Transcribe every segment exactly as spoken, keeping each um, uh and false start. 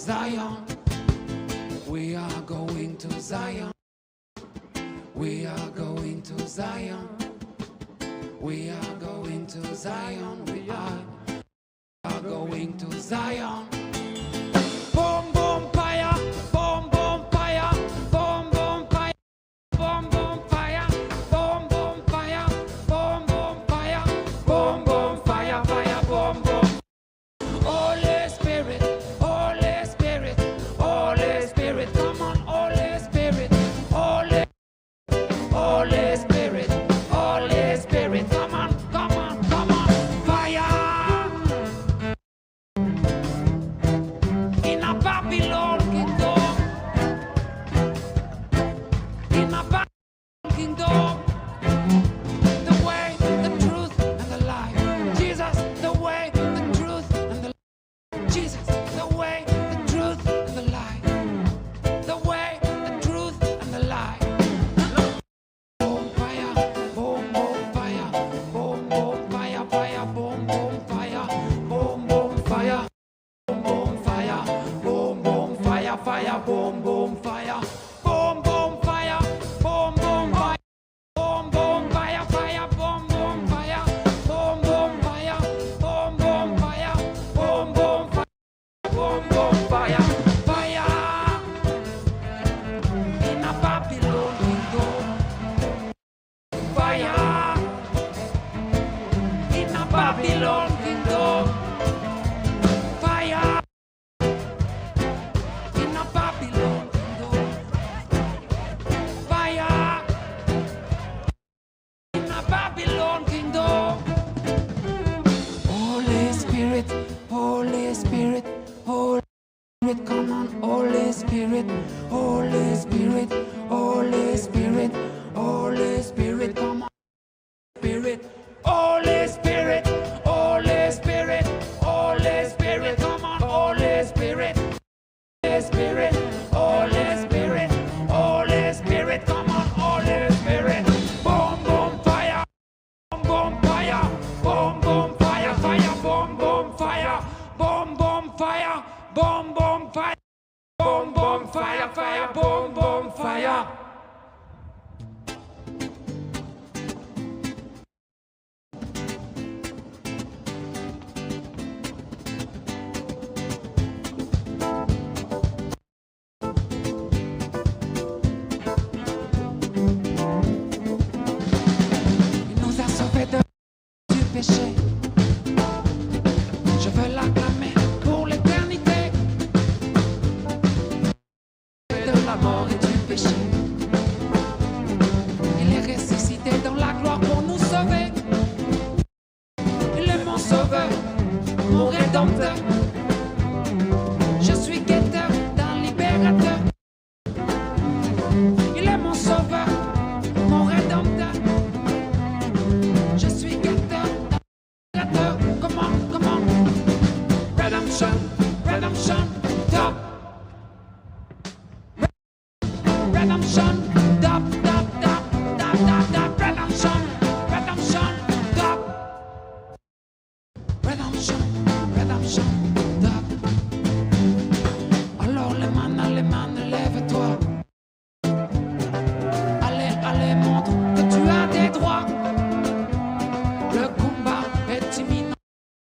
Zion. We are going to Zion. We are going to Zion. We are going to Zion. We are, are going to Zion. Boom, boom, fire. Boom, boom, fire. Boom, boom, fire. Boom, boom, fire. Boom, boom, fire. Boom, boom, fire. Boom, boom, fire, fire. Boom, boom. Holy Spirit, Holy Spirit, Holy Spirit, come on, Holy Spirit, Holy, Holy Spirit, Holy Spirit, come on, come on, come on, fire. In a Babylon kingdom, in a Babylon kingdom, the way, the truth, and the life. Jesus, the way, the truth, and the Jesus, the way, the truth, and the life. The way, the truth, and the life. Boom, fire, boom, boom, fire, boom, boom, fire, fire, boom, boom, fire, boom, boom, fire. Boom, boom, fire. Boom, boom, fire. Fire. Boom, boom, fire. Boom, boom, fire. Boom, boom, fire. Boom, boom, fire, fire. Boom, boom, fire. Boom, boom, fire. Boom, boom, fire. Boom, boom, fire. Boom, boom, fire. Fire. In a Babylon kingdom. Fire in a Babylon kingdom. Fire in a Babylon kingdom. Fire in a Babylon kingdom. Holy Spirit, Holy Spirit, Holy Spirit, come on, Holy Spirit, Holy Spirit, Holy Spirit, Holy Spirit, come on, Spirit, Holy Spirit, Holy Spirit, Holy Spirit, come on, Holy Spirit, Holy Spirit, Holy Spirit, Holy Spirit, come on, Holy Spirit, boom, boom, fire. Boom, boom, fire. Boom, boom, fire, fire. Boom, boom, fire. Boom, boom, fire. Boom, boom, fire. Boom, boom, fire, fire. Boom, boom, fire. Il nous a sauvés de, du péché. Je veux l'acclamer pour l'éternité. De la mort et du péché. Il est ressuscité dans la gloire pour nous sauver. Il est mon sauveur, mon rédempteur. Je suis guetteur d'un libérateur. Il est mon sauveur, mon rédempteur. Je suis guetteur d'un libérateur. Come on, come on. Redemption, redemption, top. Redemption, dab, dab, dab, dab, dab, dab. Redemption, redemption, dab. Redemption, redemption, dab. Alors les mains, les mains, lève-toi. Allez, allez, montre que tu as des droits. Le combat est imminent.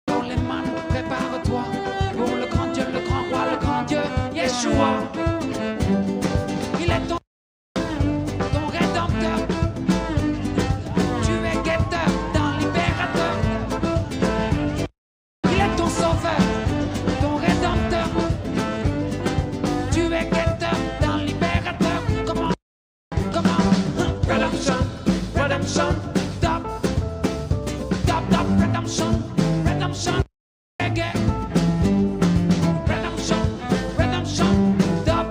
Dans les mains, prépare-toi pour le grand Dieu, le grand roi, le grand Dieu, Yeshua. Il est ton, ton rédempteur. Tu es guetteur d'un libérateur. Il est ton sauveur, ton rédempteur. Tu es guetteur d'un libérateur. Comment Come on, redemption, redemption, dub, dub, dub, redemption, redemption, reggae, redemption, redemption, dub.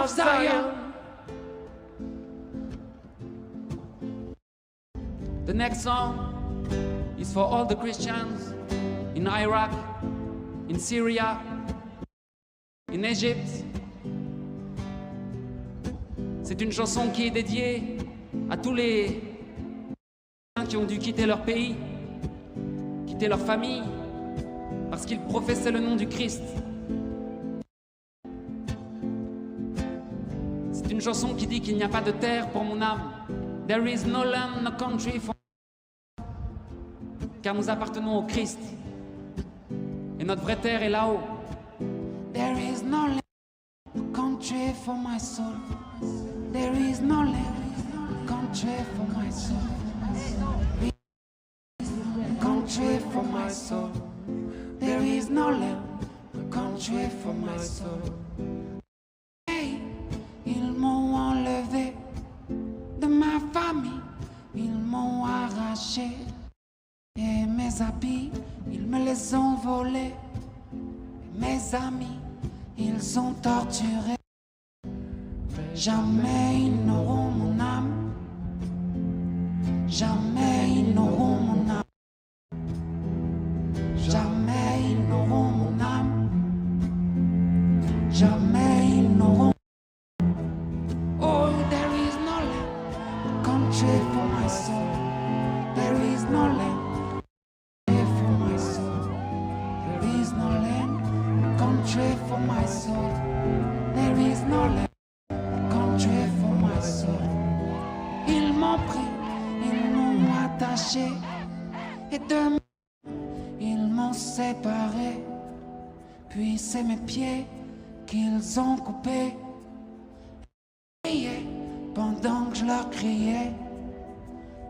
Zion. The next song is for all the Christians in Iraq, in Syria, in Egypt. C'est une chanson qui est dédiée à tous les gens qui ont dû quitter leur pays, quitter leur famille, parce qu'ils professaient le nom du Christ. C'est une chanson qui dit qu'il n'y a pas de terre pour mon âme. There is no land, no country for, car nous appartenons au Christ. Et notre vraie terre est là-haut. There is no land, no country for my soul. There is no land, no country for my soul. Country for my soul. There is no land, no country for my soul. Hey, ils m'ont enlevé de ma famille, ils m'ont arraché. Et mes habits, ils me les ont volés. Mes amis, ils ont torturé. Jamais ils n'auront mon âme. Jamais ils n'auront mon âme. Jamais ils n'auront mon âme. Jamais ils n'auront. Oh, there is no land, no country for my soul. There is no land for my soul. There is no land, no country for my soul. There is no land, no country for my soul. Ils m'ont pris, ils m'ont attaché, et de ils m'ont séparé. Puis c'est mes pieds qu'ils ont coupés. Priais pendant que je leur criais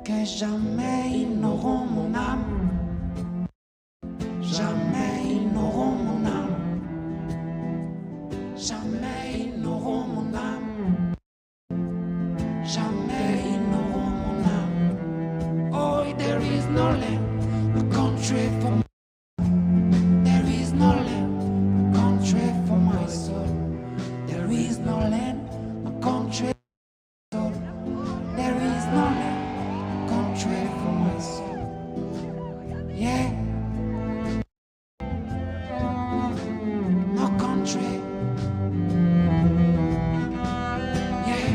que jamais ils n'auront mon âme. Jamais ils n'auront mon âme. Jamais ils n'auront mon âme. Jamais ils n'auront mon âme. Oh, there is no land, no country for my. There is no land, no country for my soul. There is no land, no country. There is no land, no country for my soul. Yeah. No country. Yeah.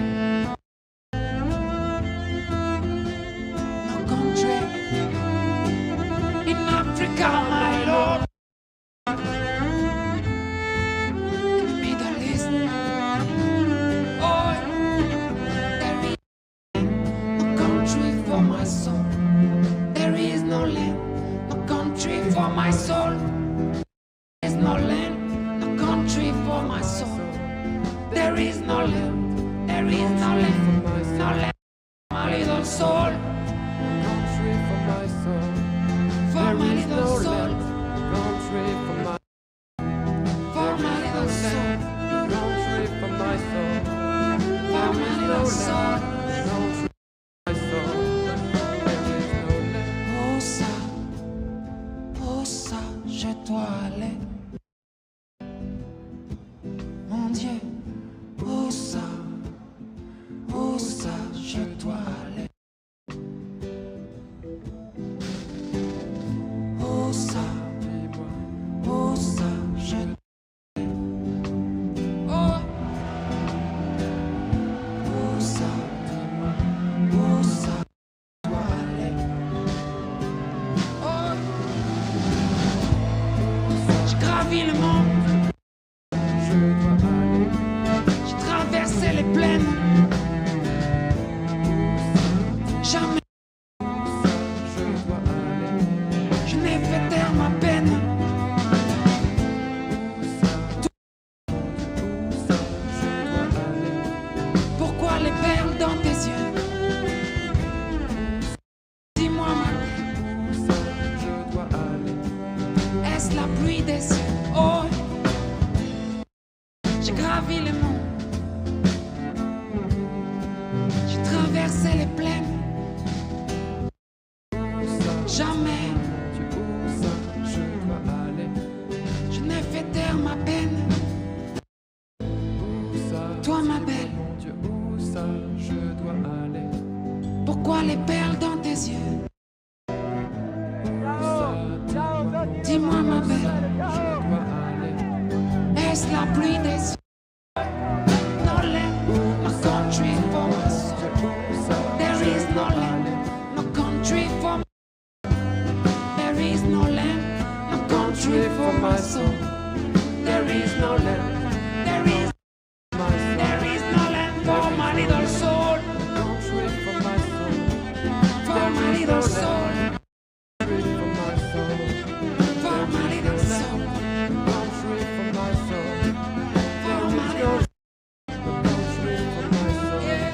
No country. In Africa, my Lord. In the Middle East. Oh, there is no country for my soul. There is no land, no country for my soul. There is no land, no country for my soul. There is no land, there is no land, no land for my little soul. Country for my soul. For my little soul. Country for my For my little soul. Country for my soul. For my little soul. Country for my soul. Où ça, où ça je dois aller? Mon Dieu, où ça, où ça je dois aller? Où ça, où ça je, oh, où ça, où ça je dois aller? Oh, je gravis le monde. Je traverse les plaines. Jamais. Je n'ai fait taire ma peine. Pourquoi les perles dans tes yeux? Dis-moi, ma, est-ce la pluie des cieux? Oh, j'ai gravi les monts, j'ai traversé les plaines. Jamais je n'ai fait taire ma peine. Toi, ma Quoi les perles dans tes yeux? Dis-moi, ma belle, est-ce la pluie des cieux? No land, no country for my soul. There is no land, no country for my... There is no land, no country for my soul. There is no land, there is, there is no land for my little soul. For my little soul. For my little soul. For my little soul. Yeah.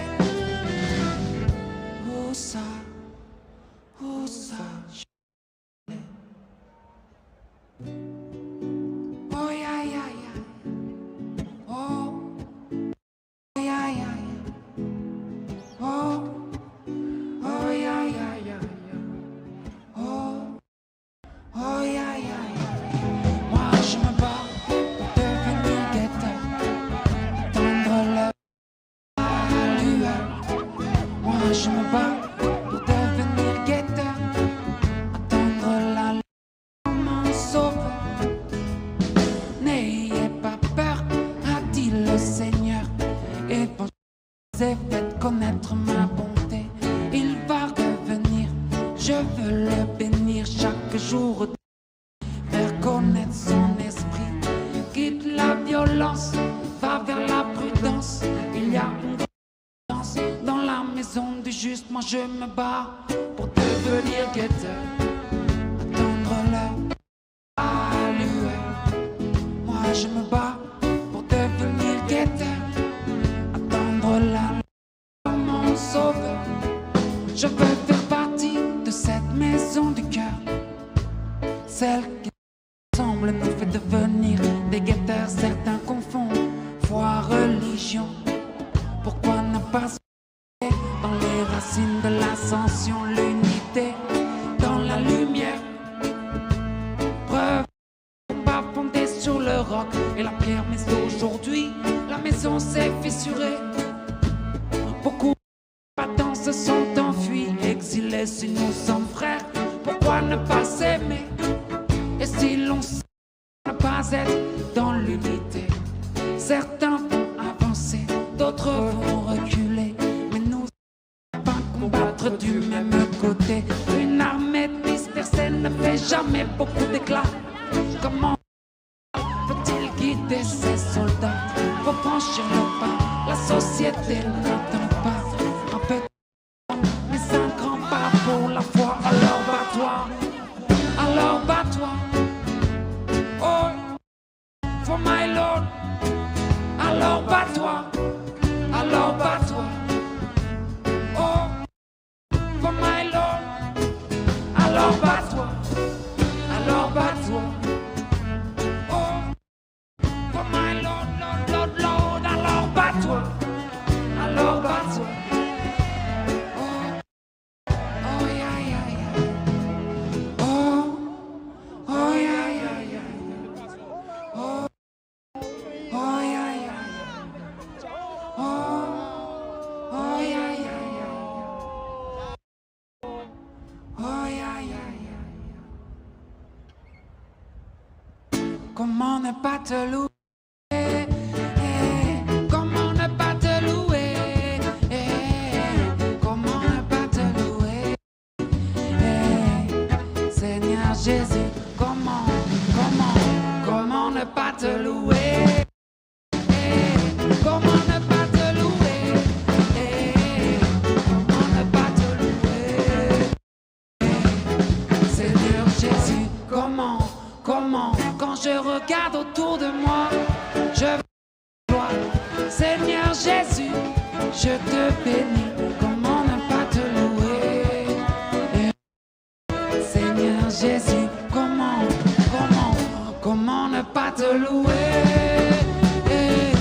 Who's up? Who's up? Oh, yeah, yeah, yeah. Oh. Yeah, yeah, yeah. Oh. Oh, yeah, yeah, yeah, yeah. Oh. Oh, yeah, yeah, yeah. Moi, je me bats pour devenir guetteur. Attendre la lueur. Moi, je me bats pour devenir guetteur. Attendre la mon sauveur. N'ayez pas peur, a dit le Seigneur, évangélisez, faites connaître ma bonté. Il va revenir, je veux le bénir chaque jour, faire connaître son esprit. Quitte la violence, va vers la prudence. Il y a une dans la maison du juste, moi je me bats pour devenir guetteur. Attendre la lueur. Moi je me bats pour devenir guetteur. Attendre la lueur, mon sauveur. Je veux faire partie de cette maison du cœur. Celle qui ensemble nous fait devenir des guetteurs. Certains confondent foi, religion. Pourquoi ne pas dans les racines de l'ascension, l'unité dans la lumière? Preuve, combat fondé sur le roc et la pierre, mais aujourd'hui la maison s'est fissurée. Beaucoup Battant se sont enfuis, exilés si nous sommes frères, pourquoi ne pas s'aimer? Et si l'on sait ne pas être dans l'unité, certains vont avancer, d'autres vont reculer, mais nous allons pas combattre du même côté. Une armée dispersée ne fait jamais beaucoup d'éclat. Comment faut-il guider ses soldats pour franchir le pas? La société n'attend pas un peu, mais un grand pas pour la foi. Alors bats-toi, alors bats-toi. Oh, for my Lord. Alors bats-toi, alors bats-toi. Oh. For my Lord, alors bats-toi, alors bats-toi. Oh, for my Lord, Lord, Lord, Lord, alors bats-toi, alors bats-toi. Oh, oh, yeah, yeah, yeah. Oh, oh, yeah, yeah, yeah. Oh. Oh, yeah, yeah, yeah. Oh, oh, yeah, yeah, yeah. Oh, yeah, yeah, yeah, yeah. Comment ne pas te louer? Eh, eh, comment ne pas te louer? Eh, comment ne pas te louer? Eh, Seigneur Jésus, comment, comment, comment ne pas te louer? Eh, comment ne pas te louer? Eh, comment ne pas te louer? Eh, Seigneur Jésus, comment, comment, quand je regarde autour de moi, je Seigneur Jésus, je te bénis, comment ne pas te louer? Eh, Seigneur Jésus, comment, comment, comment ne pas te louer? Eh,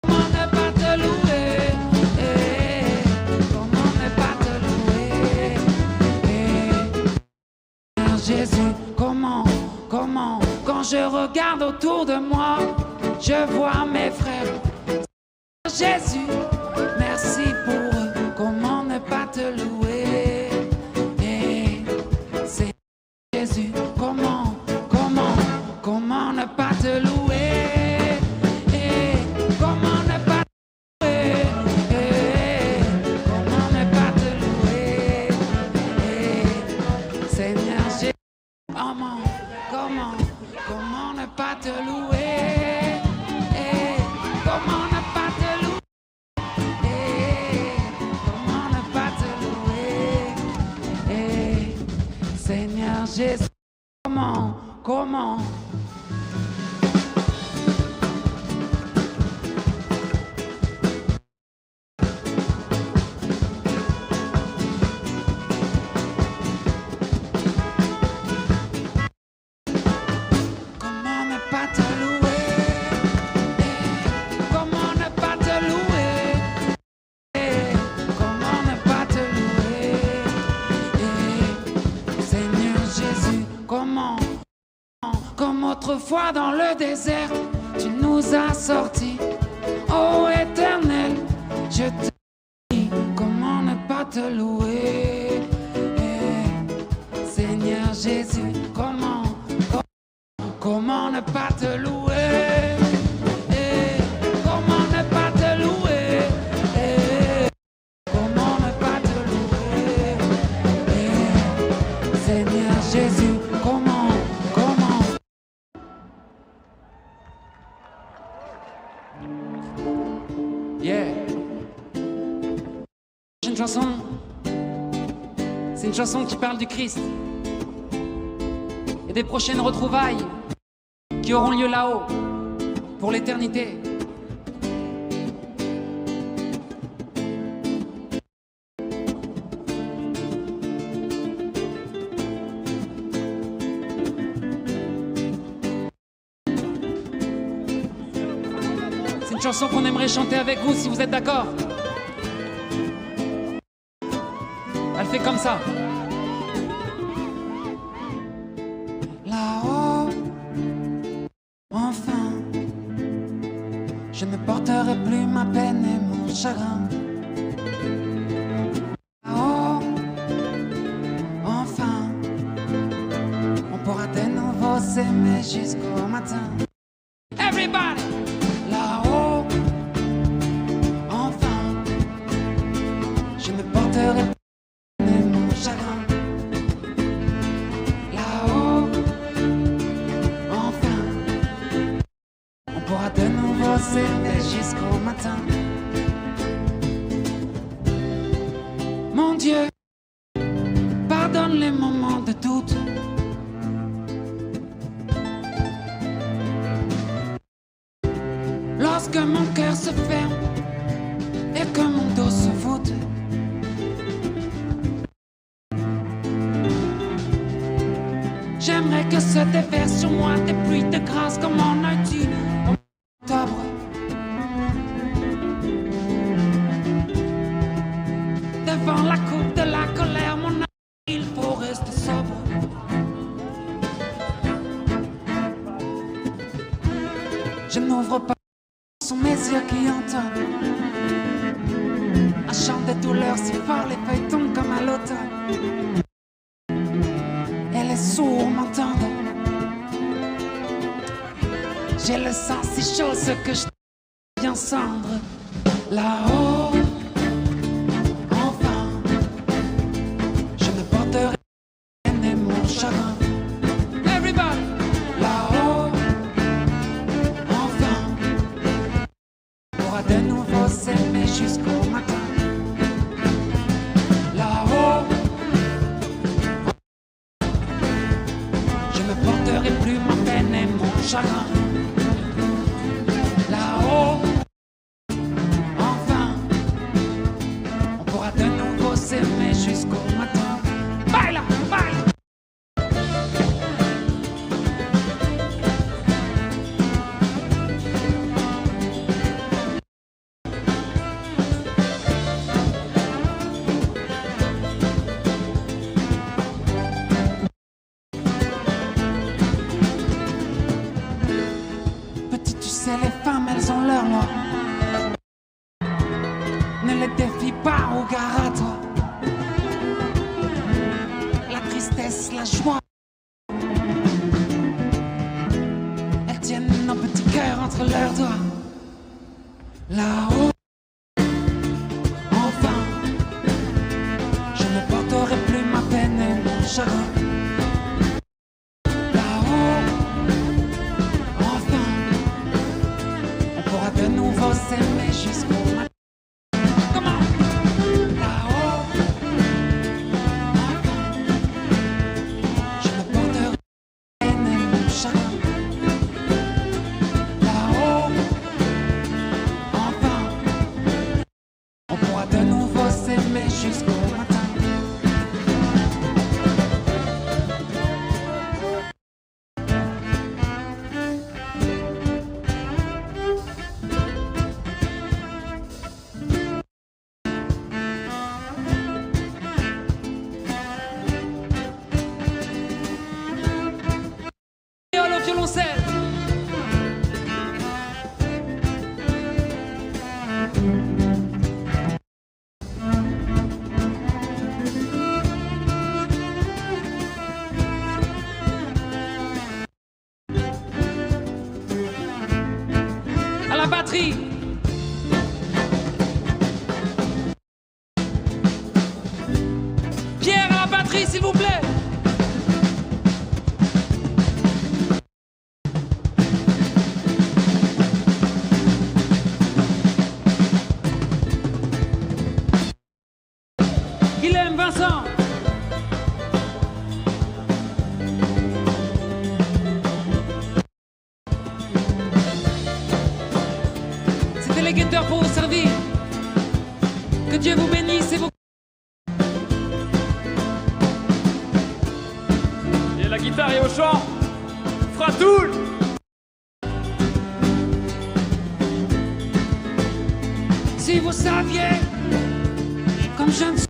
comment ne pas te louer? Eh, comment ne pas te louer? Eh, Jésus, comment, comment, quand je regarde autour de moi, je vois mes frères. Jésus, merci pour eux, comment ne pas te louer? Jésus, comment, comment? Comment ne pas te louer? Eh, comment ne pas te louer? Eh, comment ne pas te louer? Eh, Seigneur Jésus, comment, comme autrefois dans le désert, tu nous as sortis. Ô Éternel, je te dis, comment ne pas te louer? Eh, Seigneur Jésus, comment, comment ne pas te louer? Eh, comment ne pas te louer? Eh, comment ne pas te louer? Eh, Seigneur Jésus, comment, comment? Yeah. Prochaine chanson, c'est une chanson qui parle du Christ et des prochaines retrouvailles qui auront lieu là-haut pour l'éternité. C'est une chanson qu'on aimerait chanter avec vous si vous êtes d'accord. Elle fait comme ça. Là-haut, enfin, je ne porterai plus ma peine et mon chagrin. Là-haut, enfin, on pourra de nouveau s'aimer jusqu'au matin. Everybody! Là-haut, enfin, je ne porterai plus mon chagrin. Là-haut, enfin, on pourra de nouveau s'aimer jusqu'au matin. Mon Dieu, pardonne les moments de doute. Lorsque mon cœur se ferme et que mon dos se voûte, j'aimerais que se déversent sur moi des pluies de grâce comme en Haïti en octobre. Devant la coupe de la colère, mon âme, il faut rester sobre. Je n'ouvre pas, sont mes yeux qui entendent un chant de douleur si fort, les feuilles tombent comme à l'automne. Et les sourds m'entendent. J'ai le sang si chaud, ce que je viens cendre. Là-haut, enfin, je ne porterai ni mon chagrin. Everybody! Là-haut, enfin, on pourra de nouveau s'aimer jusqu'au matin. Là-haut, je ne porterai plus ma peine et mon chagrin. Là-haut, enfin, on pourra de nouveau s'aimer jusqu'au matin. Baila, baila. Petit, tu sais, les femmes, elles ont leur loi. Ne les défie pas, regarde à toi. La tristesse, la joie, elles tiennent nos petits cœurs entre leurs doigts. Là-haut, enfin, je ne porterai plus ma peine et mon chagrin. Là-haut, enfin, on pourra de nouveau s'aimer jusqu'au matin. Come on. Là-haut, enfin, je ne Ensemble. C'était les guetteurs pour vous servir. Que Dieu vous bénisse et vous... Et la guitare et au chant, Fratoul. Si vous saviez comme je ne suis,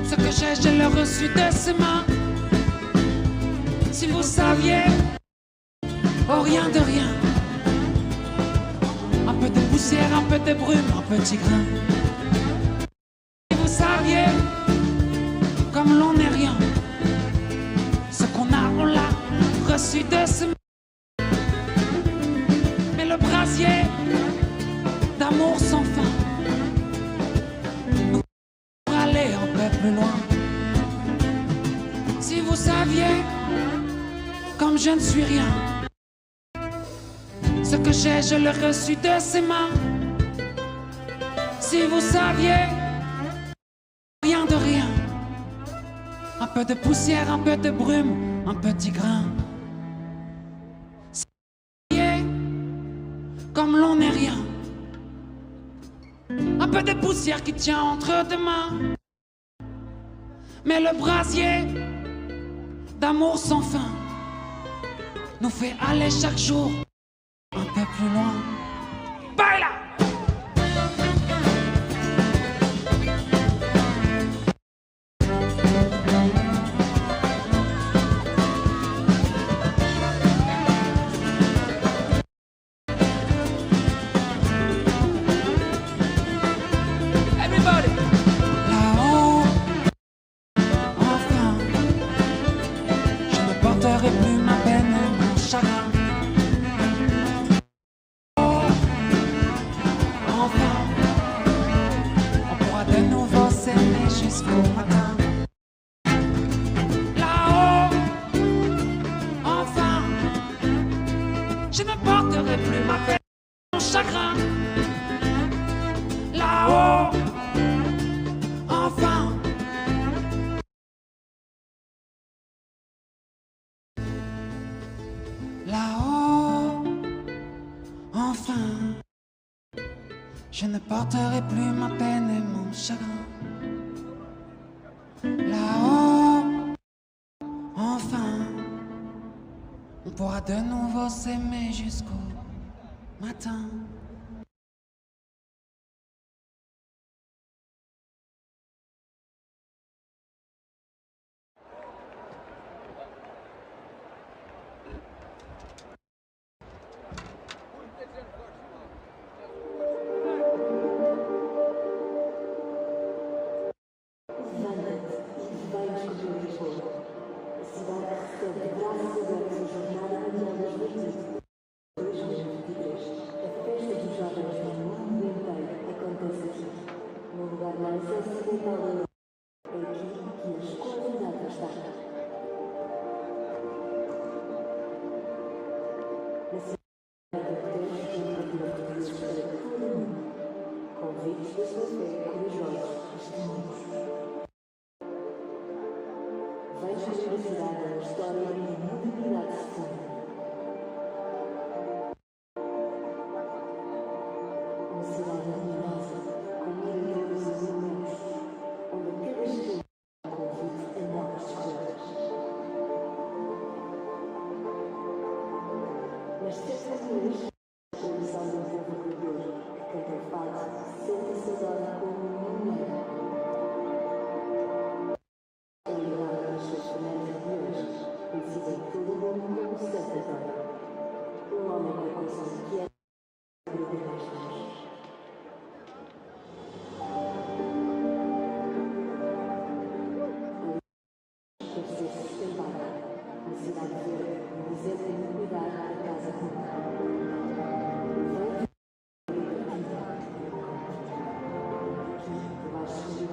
ce que j'ai, je l'ai reçu de ses mains. Si vous saviez, au rien de rien, un peu de poussière, un peu de brume, un petit grain. Si vous saviez comme l'on n'est rien, ce qu'on a, on l'a reçu de ses mains. Mais le brasier d'amour sans fin nous fera aller un peu plus loin. Si vous saviez comme je ne suis rien, ce que j'ai, je l'ai reçu de ses mains. Si vous saviez, rien de rien, un peu de poussière, un peu de brume, un petit grain. Comme l'on n'est rien. Un peu de poussière qui tient entre deux mains. Mais le brasier d'amour sans fin nous fait aller chaque jour un peu plus loin. Baila! Everybody. Là-haut, enfin, je ne porterai plus ma peine et mon chagrin. Enfin, on pourra de nouveau s'aimer jusqu'au matin. Là-haut, enfin, je ne porterai plus ma peine, mon chagrin. Là-haut, enfin. Là-haut, enfin, je ne porterai plus ma peine et mon chagrin. Là-haut, enfin, on pourra de nouveau s'aimer jusqu'au matin. Levanta-te e vem descobrir Lisboa. A cidade que recebe de braços abertos a Jornada Mundial da Juventude. Dois mil e vinte e três, a festa dos jovens no mundo inteiro acontece aqui, no lugar mais ocidental da Europa. É aqui que a escolaridade está. Na cidade de Porto, portugueses para todo o mundo. Convites da sua fé, corajosos, testemunhos. Vem descobrir a cidade, a história e a modernidade de Setúbal. Uma cidade luminosa, com miradores e monumentos, onde a cada esquina é um convite a novas descobertas. Nas terças e nas tradição de um povo criador que canta o fado, sente e se adora como um menino. É ligado nas suas primeiras reuniões, conhecido em todo o mundo como Santo António. Um homem com o coração inquieto e a vida mais longe. Deve ser sustentada na cidade verde, no deserto e no cuidar da casa comum. Vem aqui, vais descobrir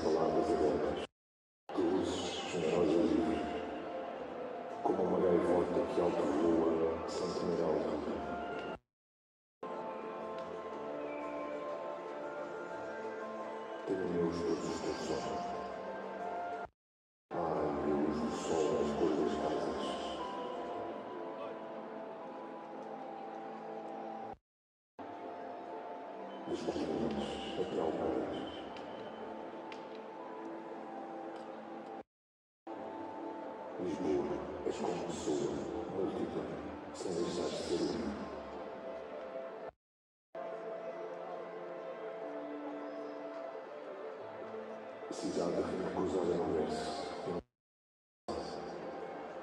palavras abertas. Cruz, generosa e livre, como uma gaivota que alto voa sem temer a altura. Tenho meus todos os teus sonhos. Ai, a luz do sol nas cores das casas. Dos colinas até ao país. Lisboa, és como pessoa, multidão, sem deixar de ser humano. Cidade de rima cruzada em verso,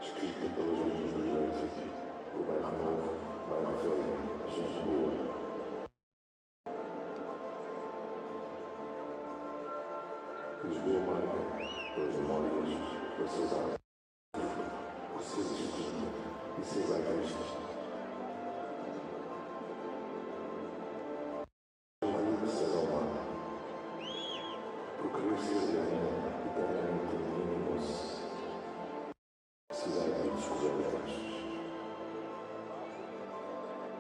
escrita pelas linhas do direito, o bairro novo, bairro velho, gente boa. Lisboa marca, pelas memórias, pela saudade, por ser distinta e ser bem vista. Uma ligação ao mar, por querer ser grande, eternamente menino e moço. Cidade de descobertas.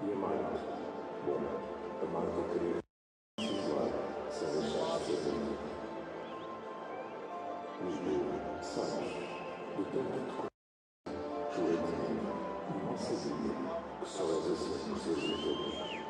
E amar-te, bom, amar-te é querer singular, sem deixar de ser bonito. Lisboa, sabes, de tanto te conheço, jurei-te, e mal sabia que só és assim por seres de todos.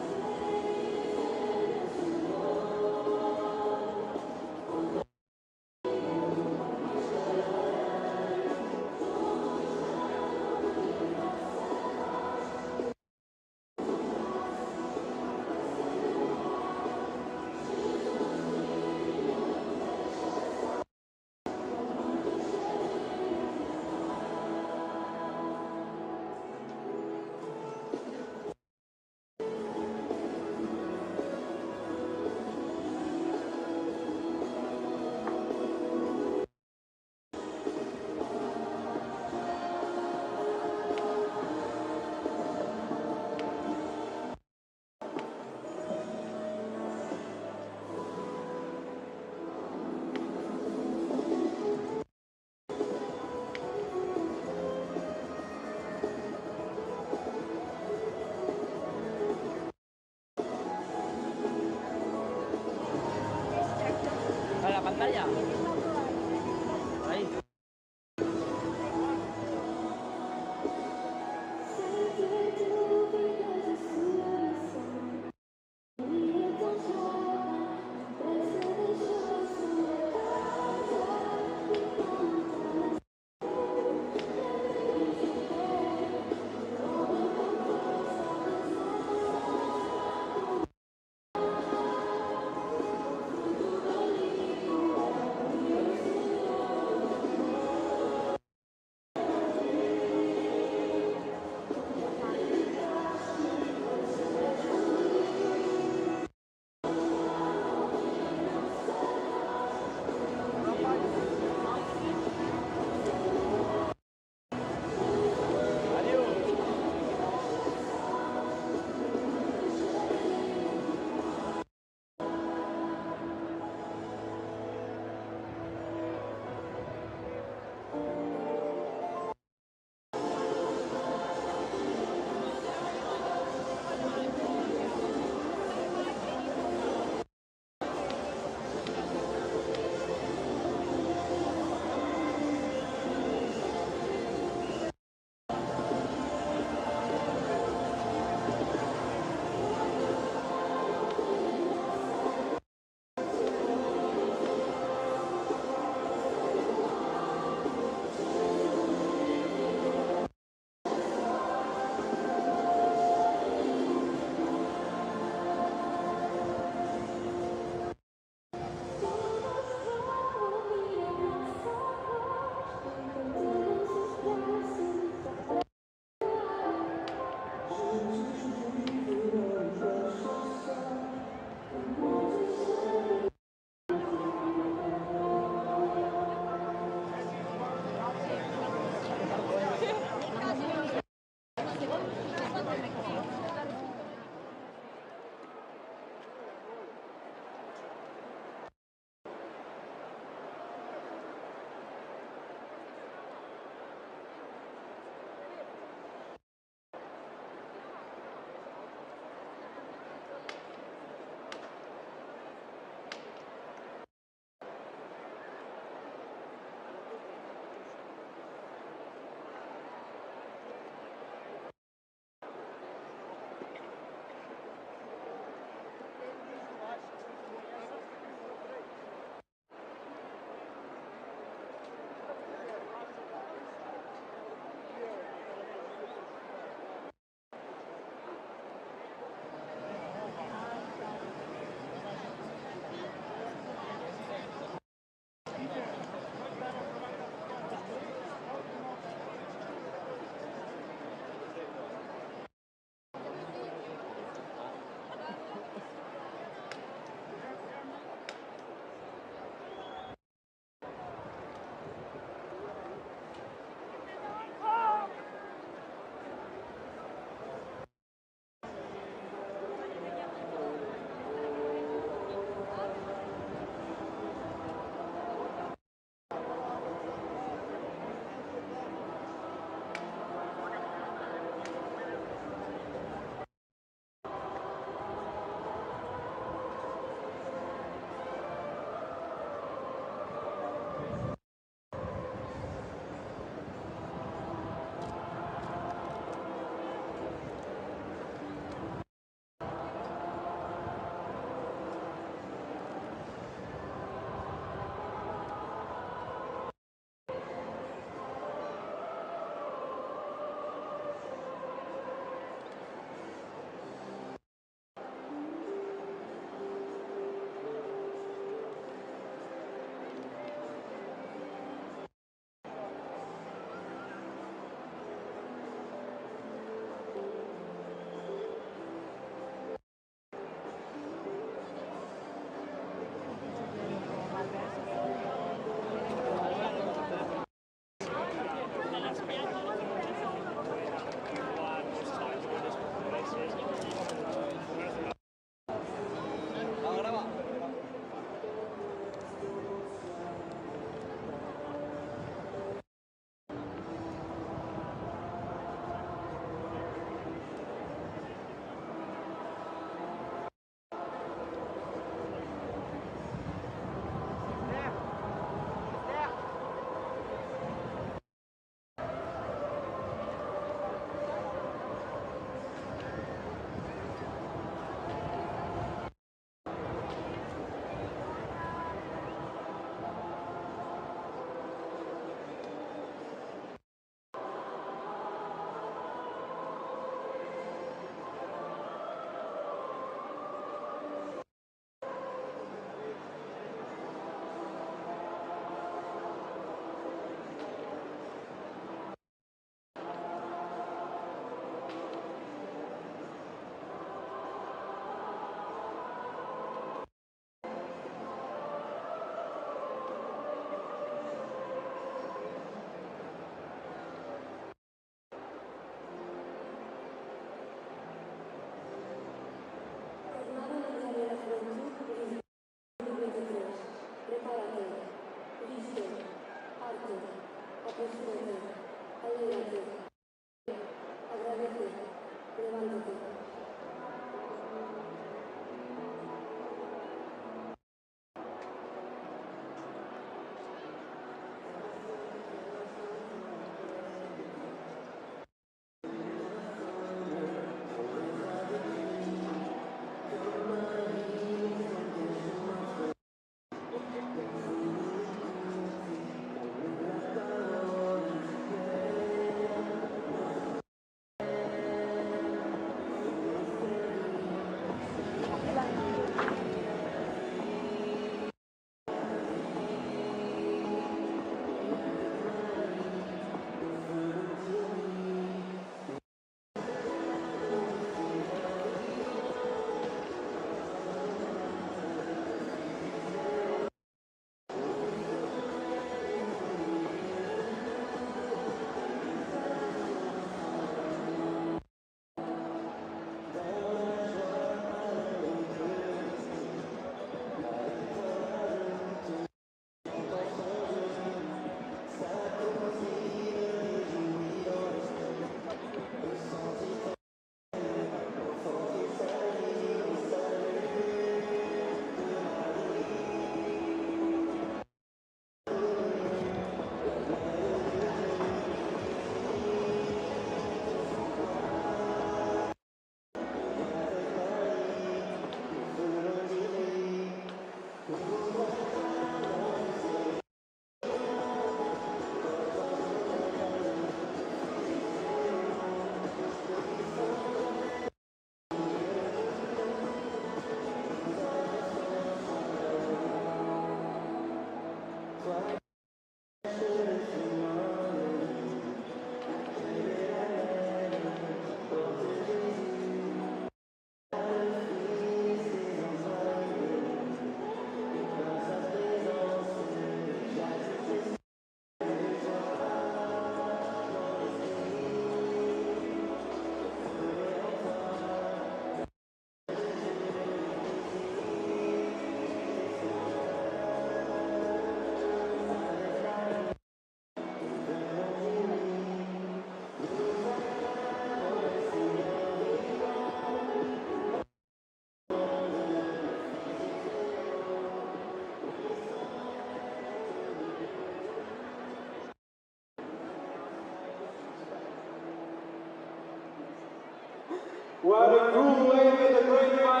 What a cool way with the great fire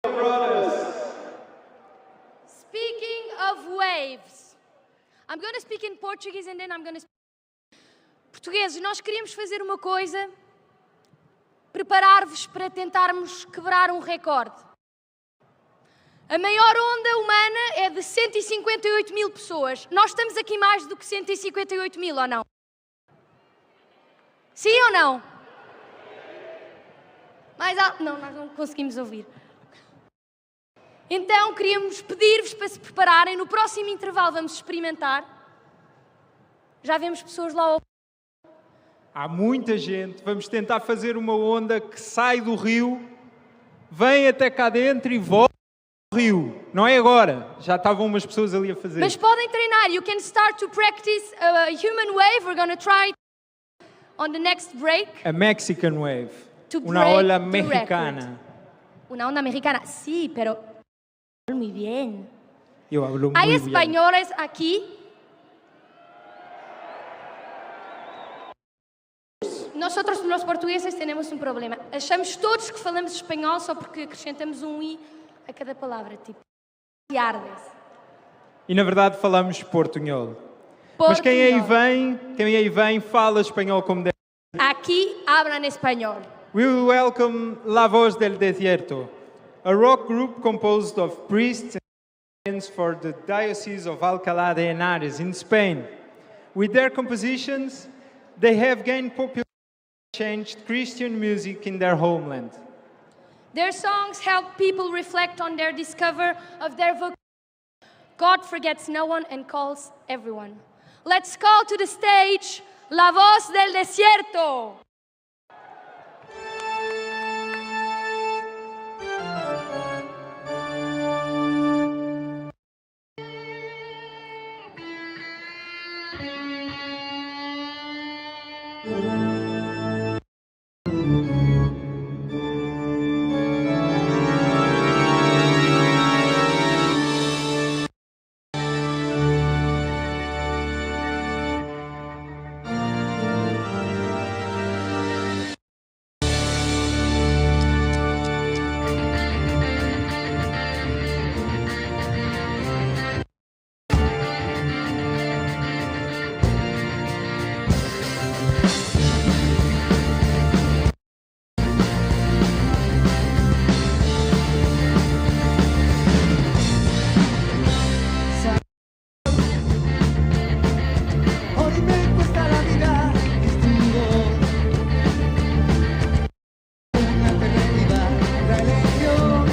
brothers. Speaking of waves, I'm going to speak in Portuguese and then I'm going to speak. Portugueses, nós queríamos fazer uma coisa, preparar-vos para tentarmos quebrar um recorde. A maior onda humana é de cento e cinquenta e oito mil pessoas. Nós estamos aqui mais do que cento e cinquenta e oito mil, ou não? Sim ou não? Mais alto? Não, nós não conseguimos ouvir. Então, queríamos pedir-vos para se prepararem. No próximo intervalo, vamos experimentar. Já vemos pessoas lá ao Há muita gente. Vamos tentar fazer uma onda que sai do rio, vem até cá dentro e volta ao rio. Não é agora. Já estavam umas pessoas ali a fazer. Mas podem treinar. You can start to practice a human wave. We're going to try on the next break. A Mexican wave. To break the record. Una ola mexicana. Una onda mexicana. Sí, pero muy bien. Yo hablo muy bien. ¿Hay españoles aquí? Nosotros los portugueses tenemos un problema. Achamos todos que falamos espanhol só porque acrescentamos um i a cada palavra, tipo, yardes. E na verdade falamos portunhol. Mas quem aí vem, quem aí vem fala espanhol como deve. Aqui hablan español. We will welcome La Voz del Desierto, a rock group composed of priests and for the Diocese of Alcalá de Henares in Spain. With their compositions, they have gained popularity and changed Christian music in their homeland. Their songs help people reflect on their discover of their vocation. God forgets no one and calls everyone. Let's call to the stage La Voz del Desierto. Hoy me cuesta la vida, es tu voz. Una terrible religión.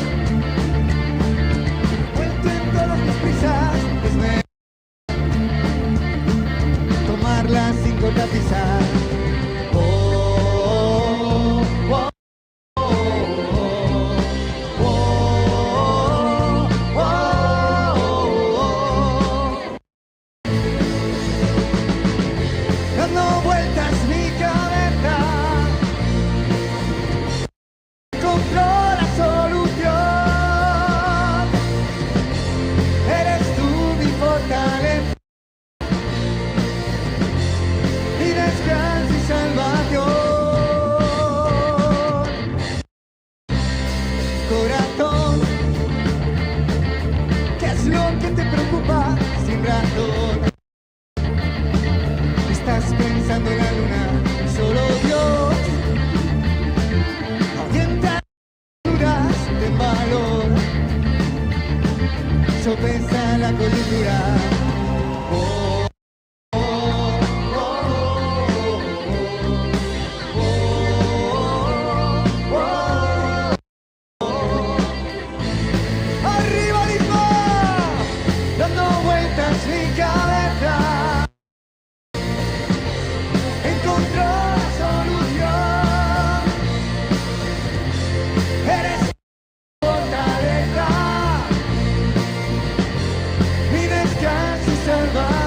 Vuelto en todas mis prisas, es mejor tomarla sin cortar pisar. Oh, oh, oh, oh, oh, oh, oh, oh. Dando vueltas mi cabeza, encontró la solución. Eres tú mi fortaleza, mi descanso y salvación. Corazón, ¿qué es lo que te preocupa sin razón? Estás pensando en la luna, solo Dios. Avienta dudas, ten valor. Sopesa la coyuntura. Oh, oh, oh, oh, oh, oh, oh, oh. Arriba Lisboa, dando vueltas mi cabeza. Encontró la solución. Eres fortaleza, mi descanso y salvación.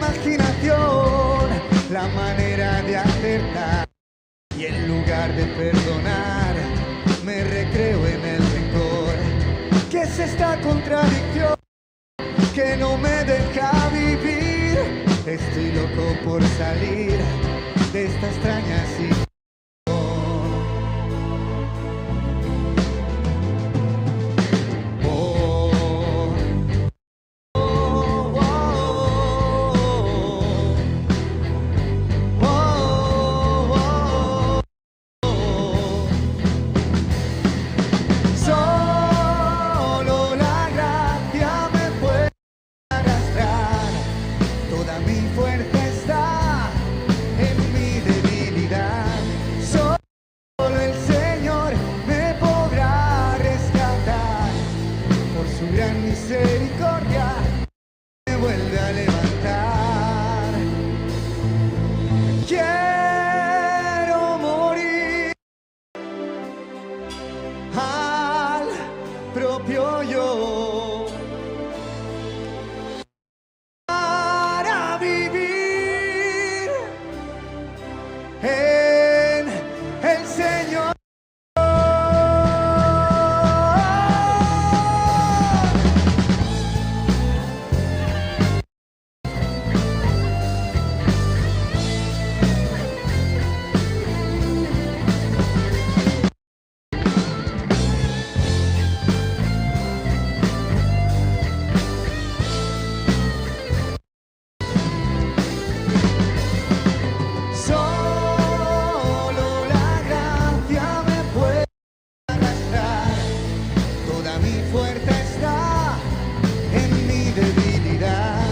Imaginación, la manera de acertar. Y en lugar de perdonar, me recreo en el rencor que es esta contradicción que no me deja vivir. Estoy loco por salir de esta extraña situación. Solo la gracia me puede arrastrar. Toda mi fuerza está en mi debilidad. Solo el Señor me podrá rescatar. Por su gran misericordia me vuelve a levantar. Quiero morir al propio yo para vivir en el Señor. Solo la gracia me puede arrastrar. Toda mi fuerza está en mi debilidad.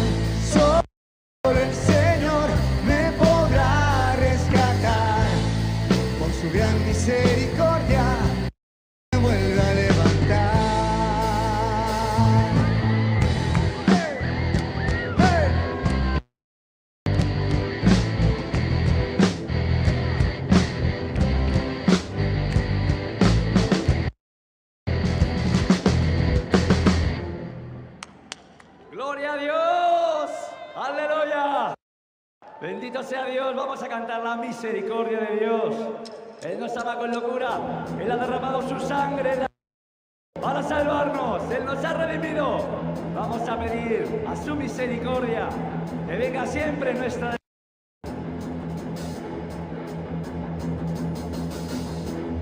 Solo el Señor me podrá rescatar. Por su gran misericordia me vuelve a levantar. ¡Hey! ¡Hey! Gloria a Dios. Aleluya. Bendito sea Dios. Vamos a cantar la misericordia de Dios. Él nos ama con locura. Él ha derramado su sangre para salvarnos. Él nos ha redimido. Vamos a pedir a su misericordia que venga siempre en nuestra...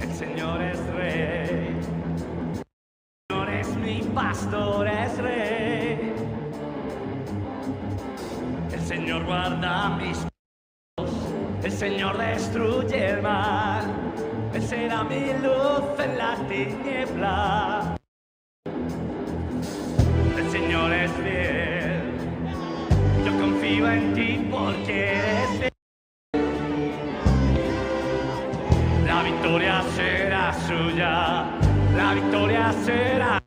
El Señor es rey. El Señor es mi pastor, es rey. El Señor guarda mis pasos. El Señor destruye el mal. Él será mi luz en la tiniebla. El Señor es fiel. Yo confío en ti porque eres fiel. La victoria será suya. La victoria será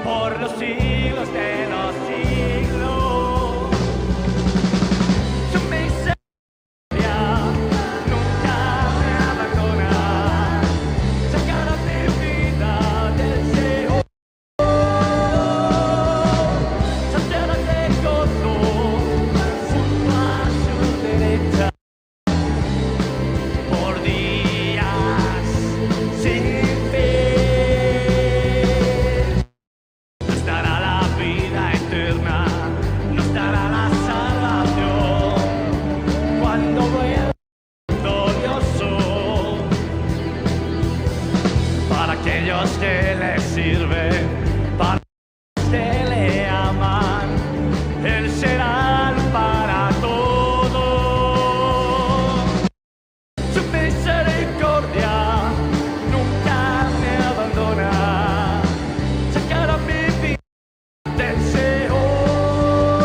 por los siglos de los siglos. Su misericordia nunca me abandona. Sacará mi vida del Seol. Saciará de gozo junto a su derecha por días sin fin. Nos dará la vida eterna, nos dará la salvación cuando vuelva glorioso. Para aquellos que le sirven, para los que le aman, Él será luz para todos. Su misericordia nunca me abandona. Sacará mi vida del Seol.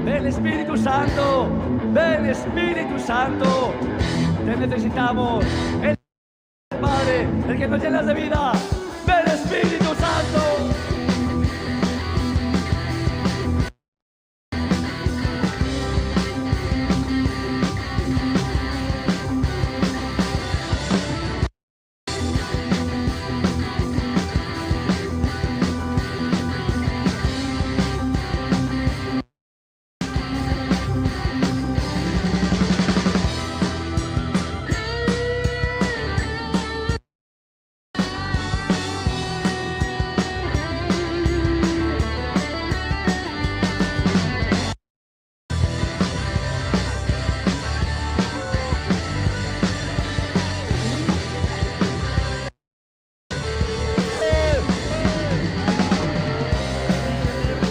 Ven Espíritu Santo, ven Espíritu Santo, te necesitamos. El Padre, el que nos llenas de vida, ven Espíritu Santo.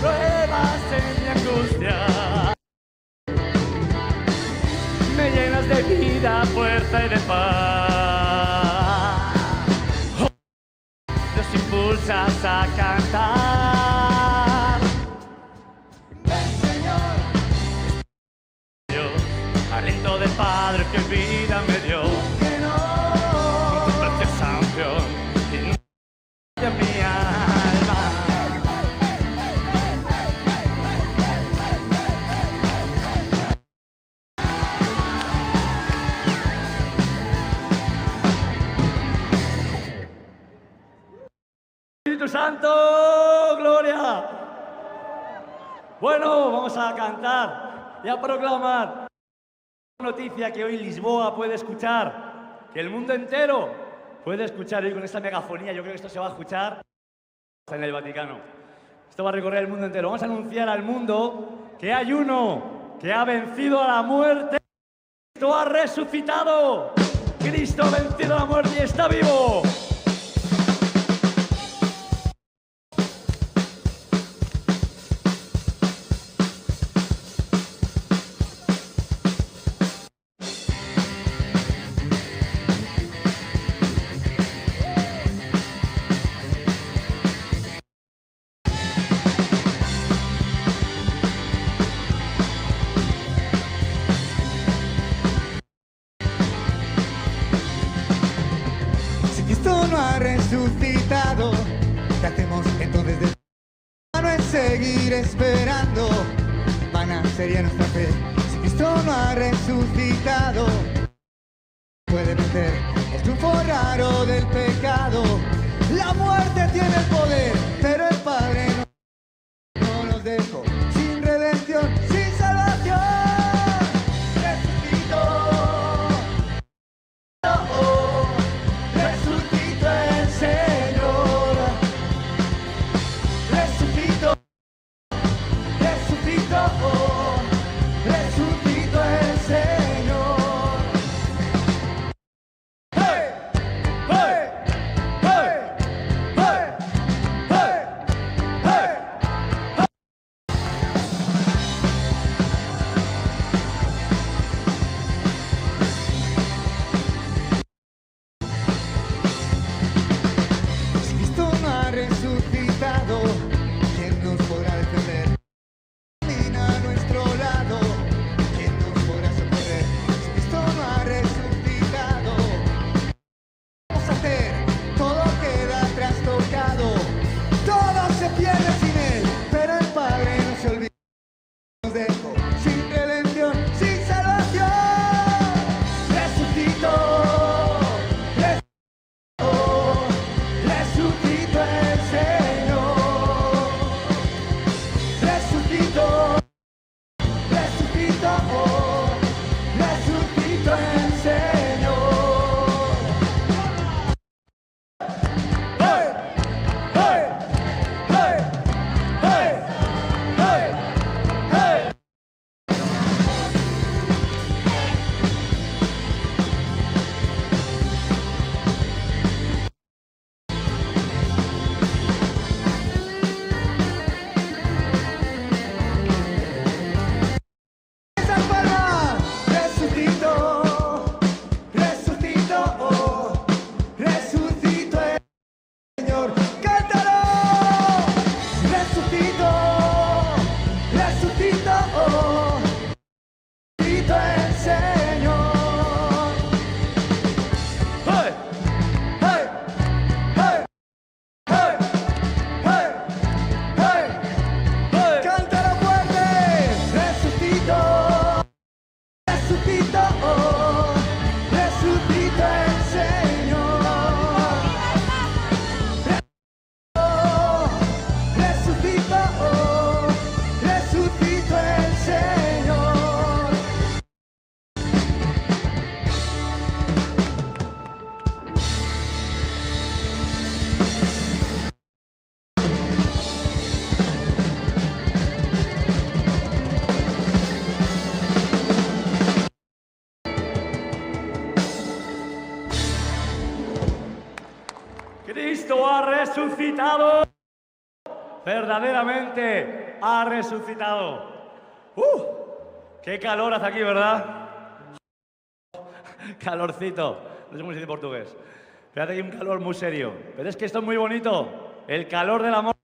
Pruebas en mi angustia, me llenas de vida, fuerza y de paz. Nos impulsas a cantar. Ven, Señor. Dios, aliento del Padre que vida me dio. Con tu preciosa unción, inunda mi alma. Espíritu Santo, gloria. Bueno, vamos a cantar y a proclamar. Noticia que hoy Lisboa puede escuchar, que el mundo entero puede escuchar hoy con esta megafonía. Yo creo que esto se va a escuchar en el Vaticano. Esto va a recorrer el mundo entero. Vamos a anunciar al mundo que hay uno que ha vencido a la muerte. Cristo ha resucitado. Cristo ha vencido a la muerte y está vivo. Si Cristo no ha resucitado, ¿qué hacemos entonces de no es seguir esperando? Vana sería nuestra fe. Si Cristo no ha resucitado, puede vencer el triunfo raro del pecado. La muerte tiene el poder, pero el Padre no, no nos dejó sin redención, sin salvación. Resucitó. Resucitó el Señor. Resucitó. Resucitó. Resucitó el Señor. Resucitado. Verdaderamente ha resucitado. ¡Uh! ¡Qué calor hace aquí, verdad? Calorcito. No sé cómo se dice en portugués. Pero hace aquí un calor muy serio. Pero es que esto es muy bonito. El calor del amor.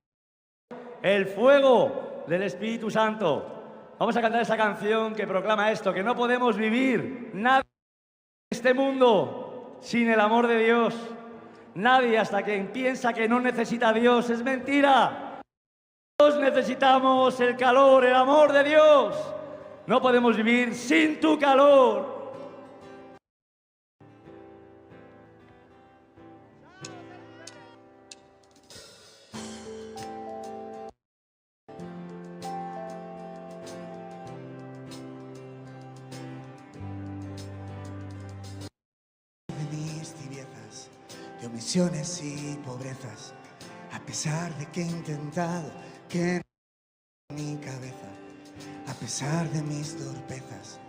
El fuego del Espíritu Santo. Vamos a cantar esa canción que proclama esto, que no podemos vivir nada en este mundo sin el amor de Dios. Nadie, hasta quien piensa que no necesita a Dios, es mentira. Todos necesitamos el calor, el amor de Dios. No podemos vivir sin tu calor. De mis tibiezas, de omisiones y pobrezas, a pesar de que he intentado que mi cabeza, a pesar de mis torpezas,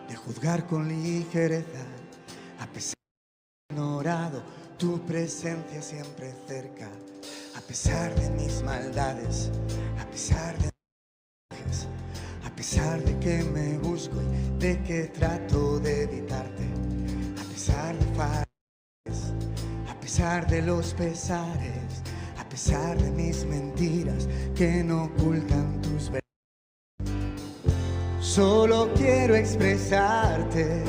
de juzgar con ligereza, a pesar de ignorado tu presencia siempre cerca, a pesar de mis maldades, a pesar de a pesar de que me busco y de que trato de evitarte, a pesar de fallas, a pesar de los pesares, a pesar de mis mentiras que no ocultan tus verdades. Solo quiero expresarte.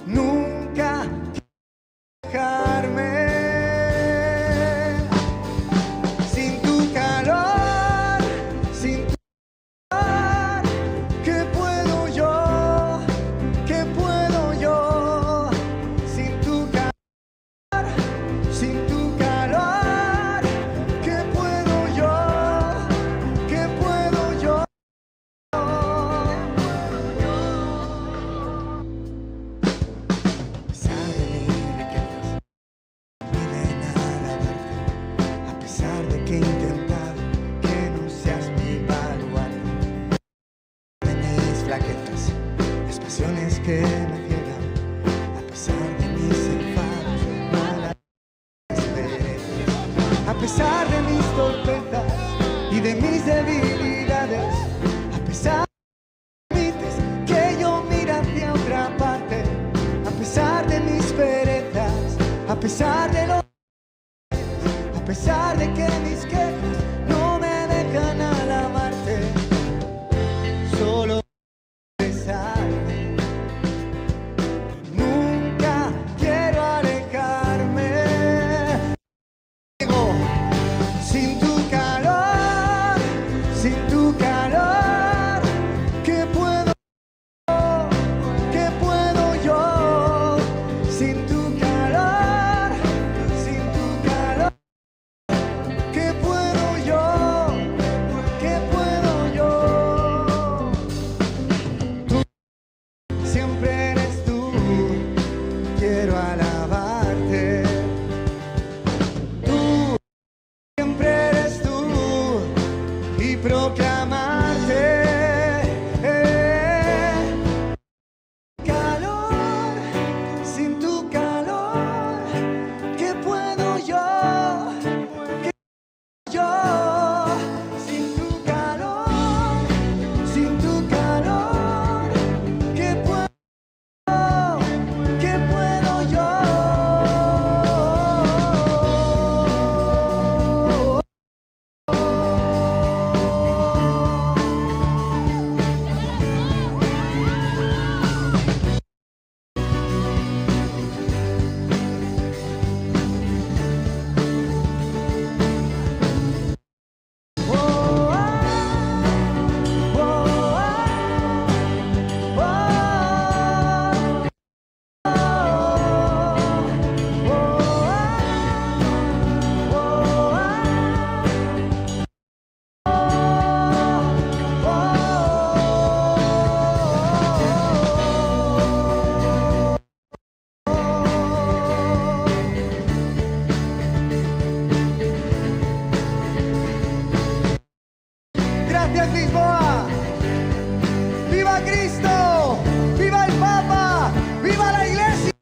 Nunca dejarme. Sin tu calor, sin tu calor, ¿qué puedo yo? ¿Qué puedo yo? Sin tu calor, sin tu calor, ¿qué puedo yo? ¿Qué puedo yo? A pesar de mis riquezas, vienen a alabarte. A pesar de que he intentado que no seas mi baluarte, de mis flaquezas, las pasiones que me ciegan, a pesar de mis enfados, malas a pesar de mis torpezas y de mis debilidades, a pesar de que yo mire hacia otra parte, a pesar de mis perezas, a pesar de los, a pesar de que mis quejas no me dejan alabarte, solo besarme. Nunca quiero alejarme. Sin tu calor, sin tu calor, ¿qué puedo, qué puedo yo? Sin tu calor, sin tu calor, ¿qué puedo yo? ¿Qué puedo yo? Tú siempre eres tú, quiero alabarte. Tú siempre eres tú y proclamarte. Calor, sin tu calor, ¿qué puedo yo? ¿Qué yo? Sin tu calor, sin tu calor, ¿qué puedo, qué puedo yo? Gracias, Lisboa. ¡Viva Cristo! ¡Viva el Papa! ¡Viva la Iglesia!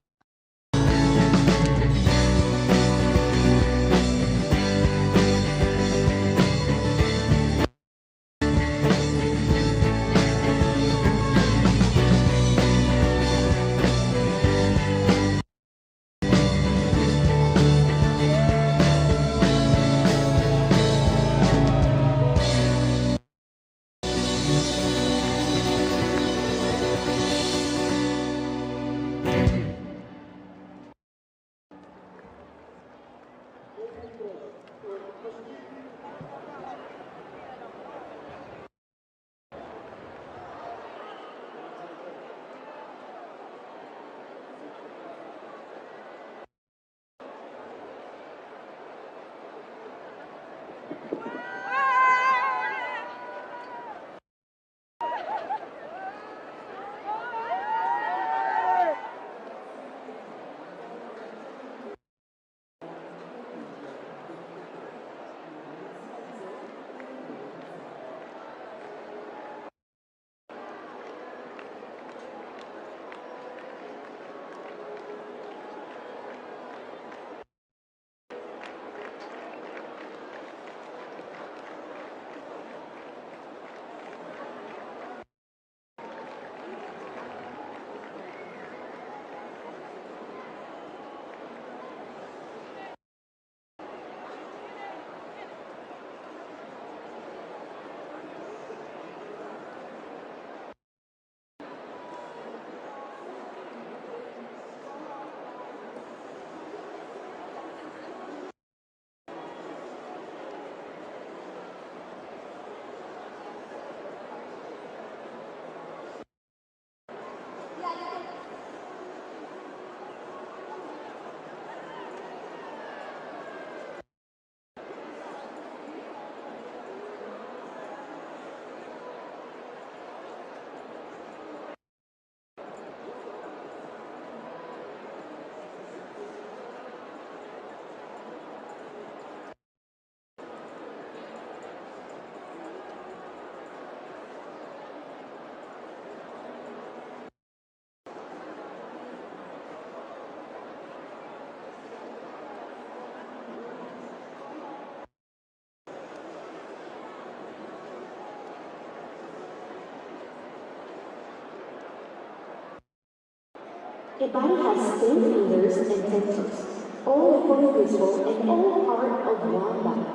The body has ten fingers and ten toes, all equally useful and all part of one body.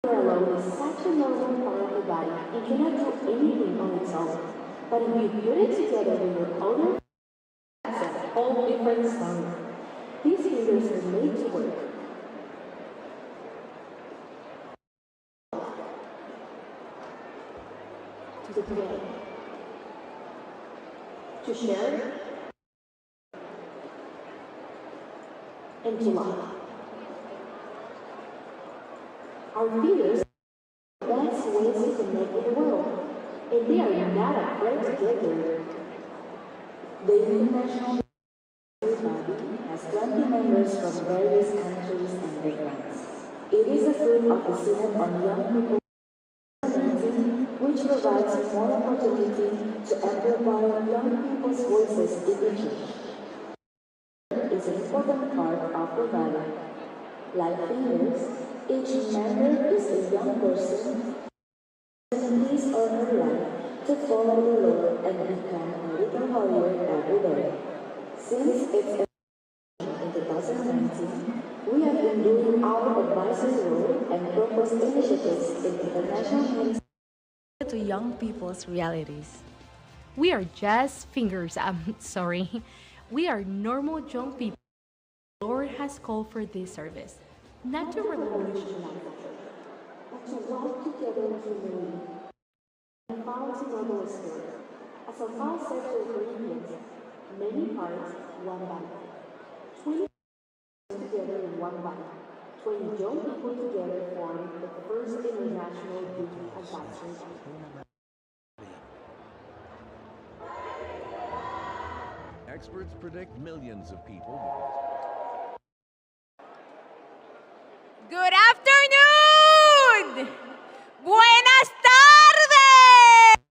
Finger alone is such a normal part of the body and cannot do anything on its own. But if you put it together with your other, that's a whole different story. These fingers are made to work. To play. To share. And to love. Our fingers are the best ways to connect with the world, and they are not afraid to get there. The International Body has twenty members from various countries and backgrounds. It is a fruit of the Synod on Young People, which provides more opportunity to amplify young people's voices in the church. Is an important part of the body. Like fingers, each member is a young person in his or her life to follow the Lord and become a little holier every day. Since its in two thousand nineteen, we have been doing our advisory role and propose initiatives in international ministry to young people's realities. We are just fingers, I'm sorry. We are normal young people. The Lord has called for this service, not to revolutionize, but to walk together in humility and found in our Lord's Word. As Saint Paul said to the Corinthians, many parts, one body. Twenty together in one body. Twenty young people together form the first international youth advisory body. Experts predict millions of people will Good afternoon! Buenas tardes!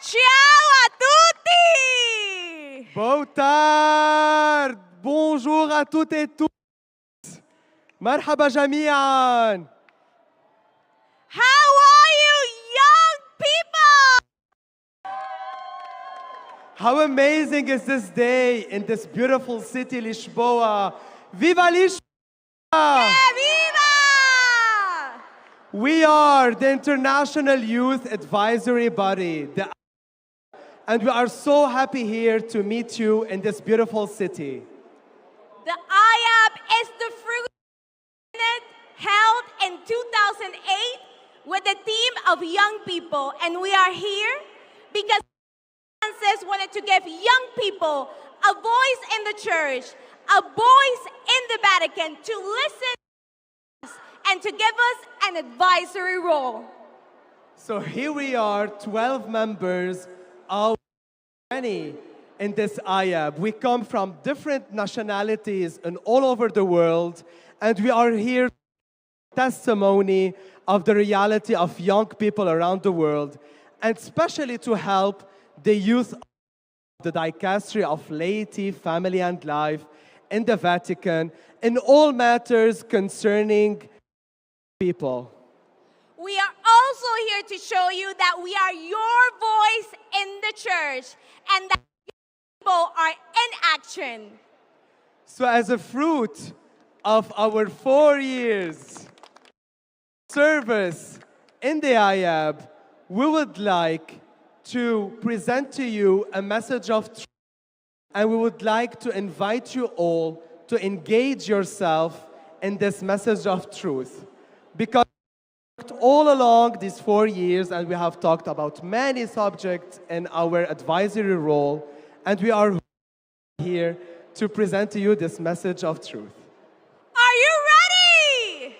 Ciao a tutti! Boa tarde! Bonjour à toutes et tous! مرحبا جميعا! How are you, young people? How amazing is this day in this beautiful city, Lisboa? Viva Lisboa! Viva! We are the International Youth Advisory Body, the, and we are so happy here to meet you in this beautiful city. The IAB is the fruit held in two thousand eight with the theme of young people, and we are here because Francis wanted to give young people a voice in the church, a voice in the Vatican to listen and to give us an advisory role. So here we are, twelve members of many in this IAB. We come from different nationalities and all over the world, and we are here testimony of the reality of young people around the world, and especially to help the youth of the Dicastery of Laity, Family and Life in the Vatican in all matters concerning people. We are also here to show you that we are your voice in the church and that people are in action. So, as a fruit of our four years service in the IAB, we would like to present to you a message of truth. And we would like to invite you all to engage yourself in this message of truth. Because all along these four years, and we have talked about many subjects in our advisory role, and we are here to present to you this message of truth. Are you ready?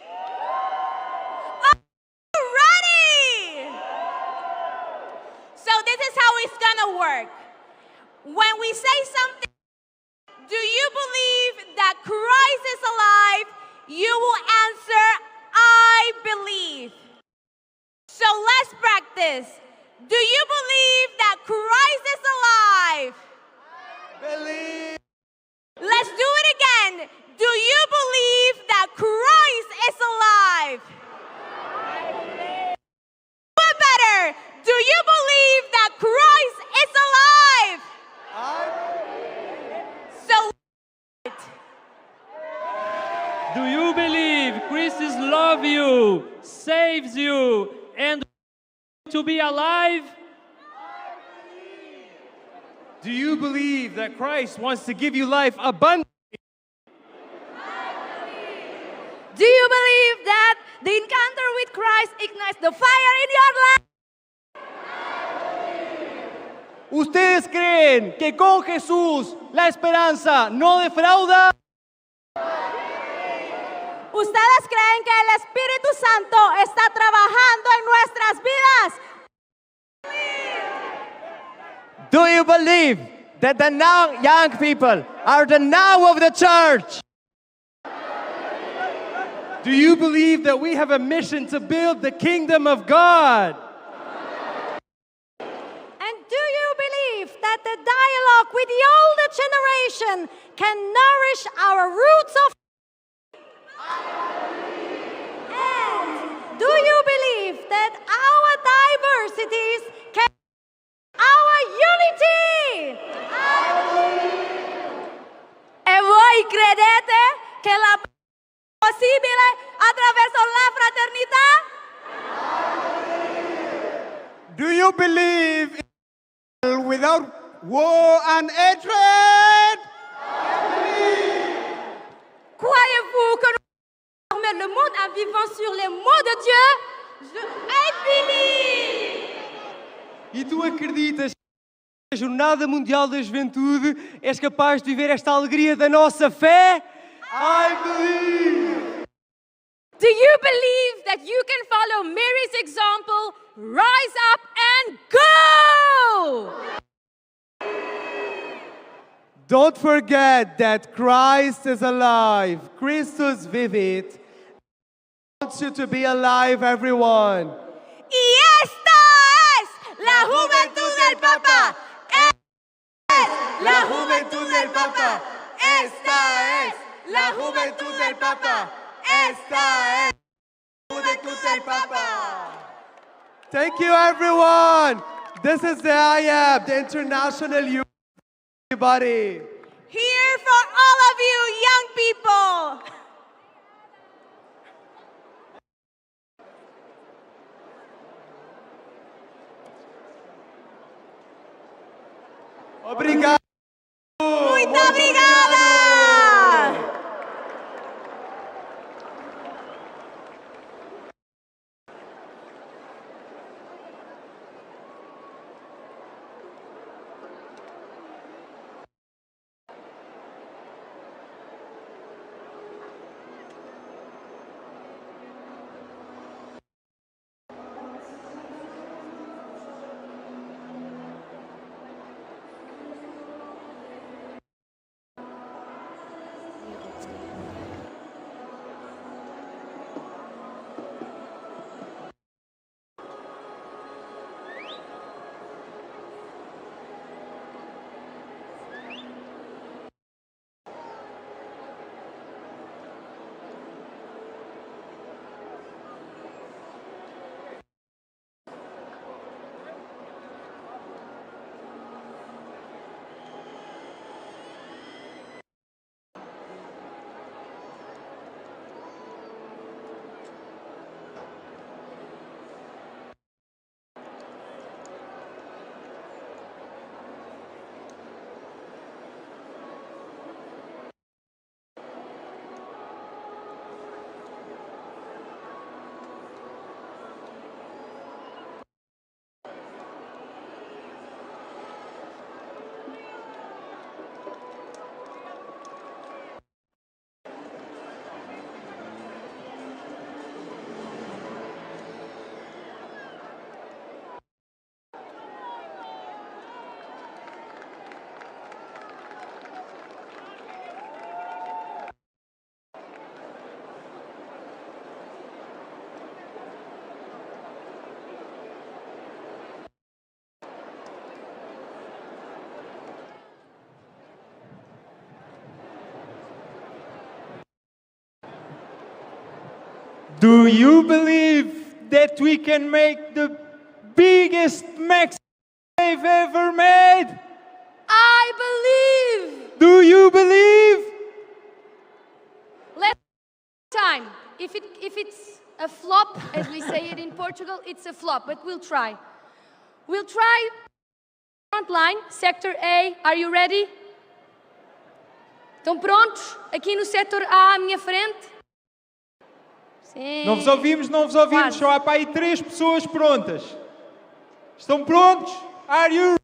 Are you ready? So this is how it's gonna work. When we say something, "Do you believe that Christ is alive?" you will answer, "I believe." So let's practice. Do you believe that Christ is alive? Believe. Let's do it again. Do you believe that Christ is alive? Do it better. Do you believe that Christ is alive? I believe. you and to be alive? Do you believe that Christ wants to give you life abundantly? Do you believe that the encounter with Christ ignites the fire in your life? ¿Ustedes creen que con Jesús la esperanza no defrauda? ¿Ustedes creen que el Espíritu Santo está trabajando en nuestras vidas? Do you believe that the now young people are the now of the church? Do you believe that we have a mission to build the kingdom of God? And do you believe that the dialogue with the older generation can nourish our roots of? And do you believe that our diversities can our unity? E vuoi credete che la possibile attraverso la fraternità? Do you believe in without war and hatred? Croyez-vous que nous transformer le monde en vivant sur les mots de Dieu? Je, I believe. E tu acreditas que a Jornada Mundial da Juventude és capaz de viver esta alegria da nossa fé? I believe! Do you believe that you can follow Mary's example? Rise up and go! Don't forget that Christ is alive. Christus vivit. Wants you to be alive, everyone. Y esta es la juventud del Papa. Es la juventud del Papa. Esta es la juventud del Papa. Esta es la juventud del Papa. Thank you, everyone. This is the IAB, the International Youth. Everybody. Here for all of you young people. Obrigado. Muito obrigada. Do you believe that we can make the biggest Mexico they've ever made? I believe. Do you believe? Let's time. If it if it's A flop, as we say it in Portugal, it's a flop, but we'll try. We'll try. Front line, sector A, are you ready? Estão prontos? Aqui no setor A, à minha frente? Sim. Não vos ouvimos, não vos ouvimos. Quase. Só há para aí três pessoas prontas. Estão prontos? Are you?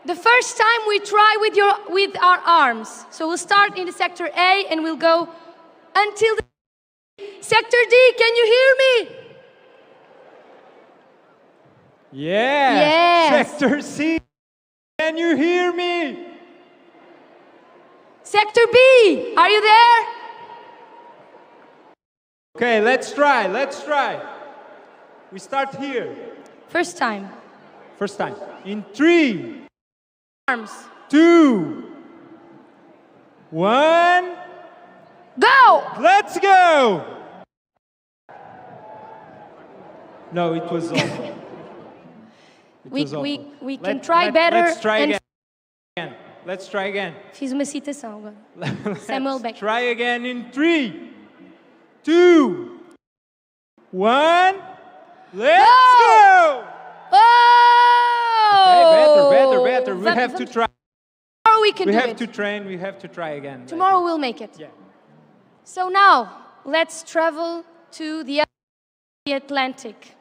The first time we try with your, with our arms. So we'll start in the sector A and we'll go until the sector D. Can you hear me? Yeah. Yes. Sector C. Can you hear me? Sector B, are you there? Okay, let's try, let's try. We start here. First time. First time. In three, arms, two, one. Go! Let's go! No, it was awful. It We, was we, awful. we can Let, try let, better let's try and again. Let's try again. Fiz uma citação agora. Let's Samuel Beckett. Try again in three, two, one. Let's go! Go! Oh! Okay, better, better, better. We Vamos, have to vamos. Try. Tomorrow we can We do have it. To train, we have to try again. Tomorrow we'll make it. Yeah. So now, let's travel to the Atlantic.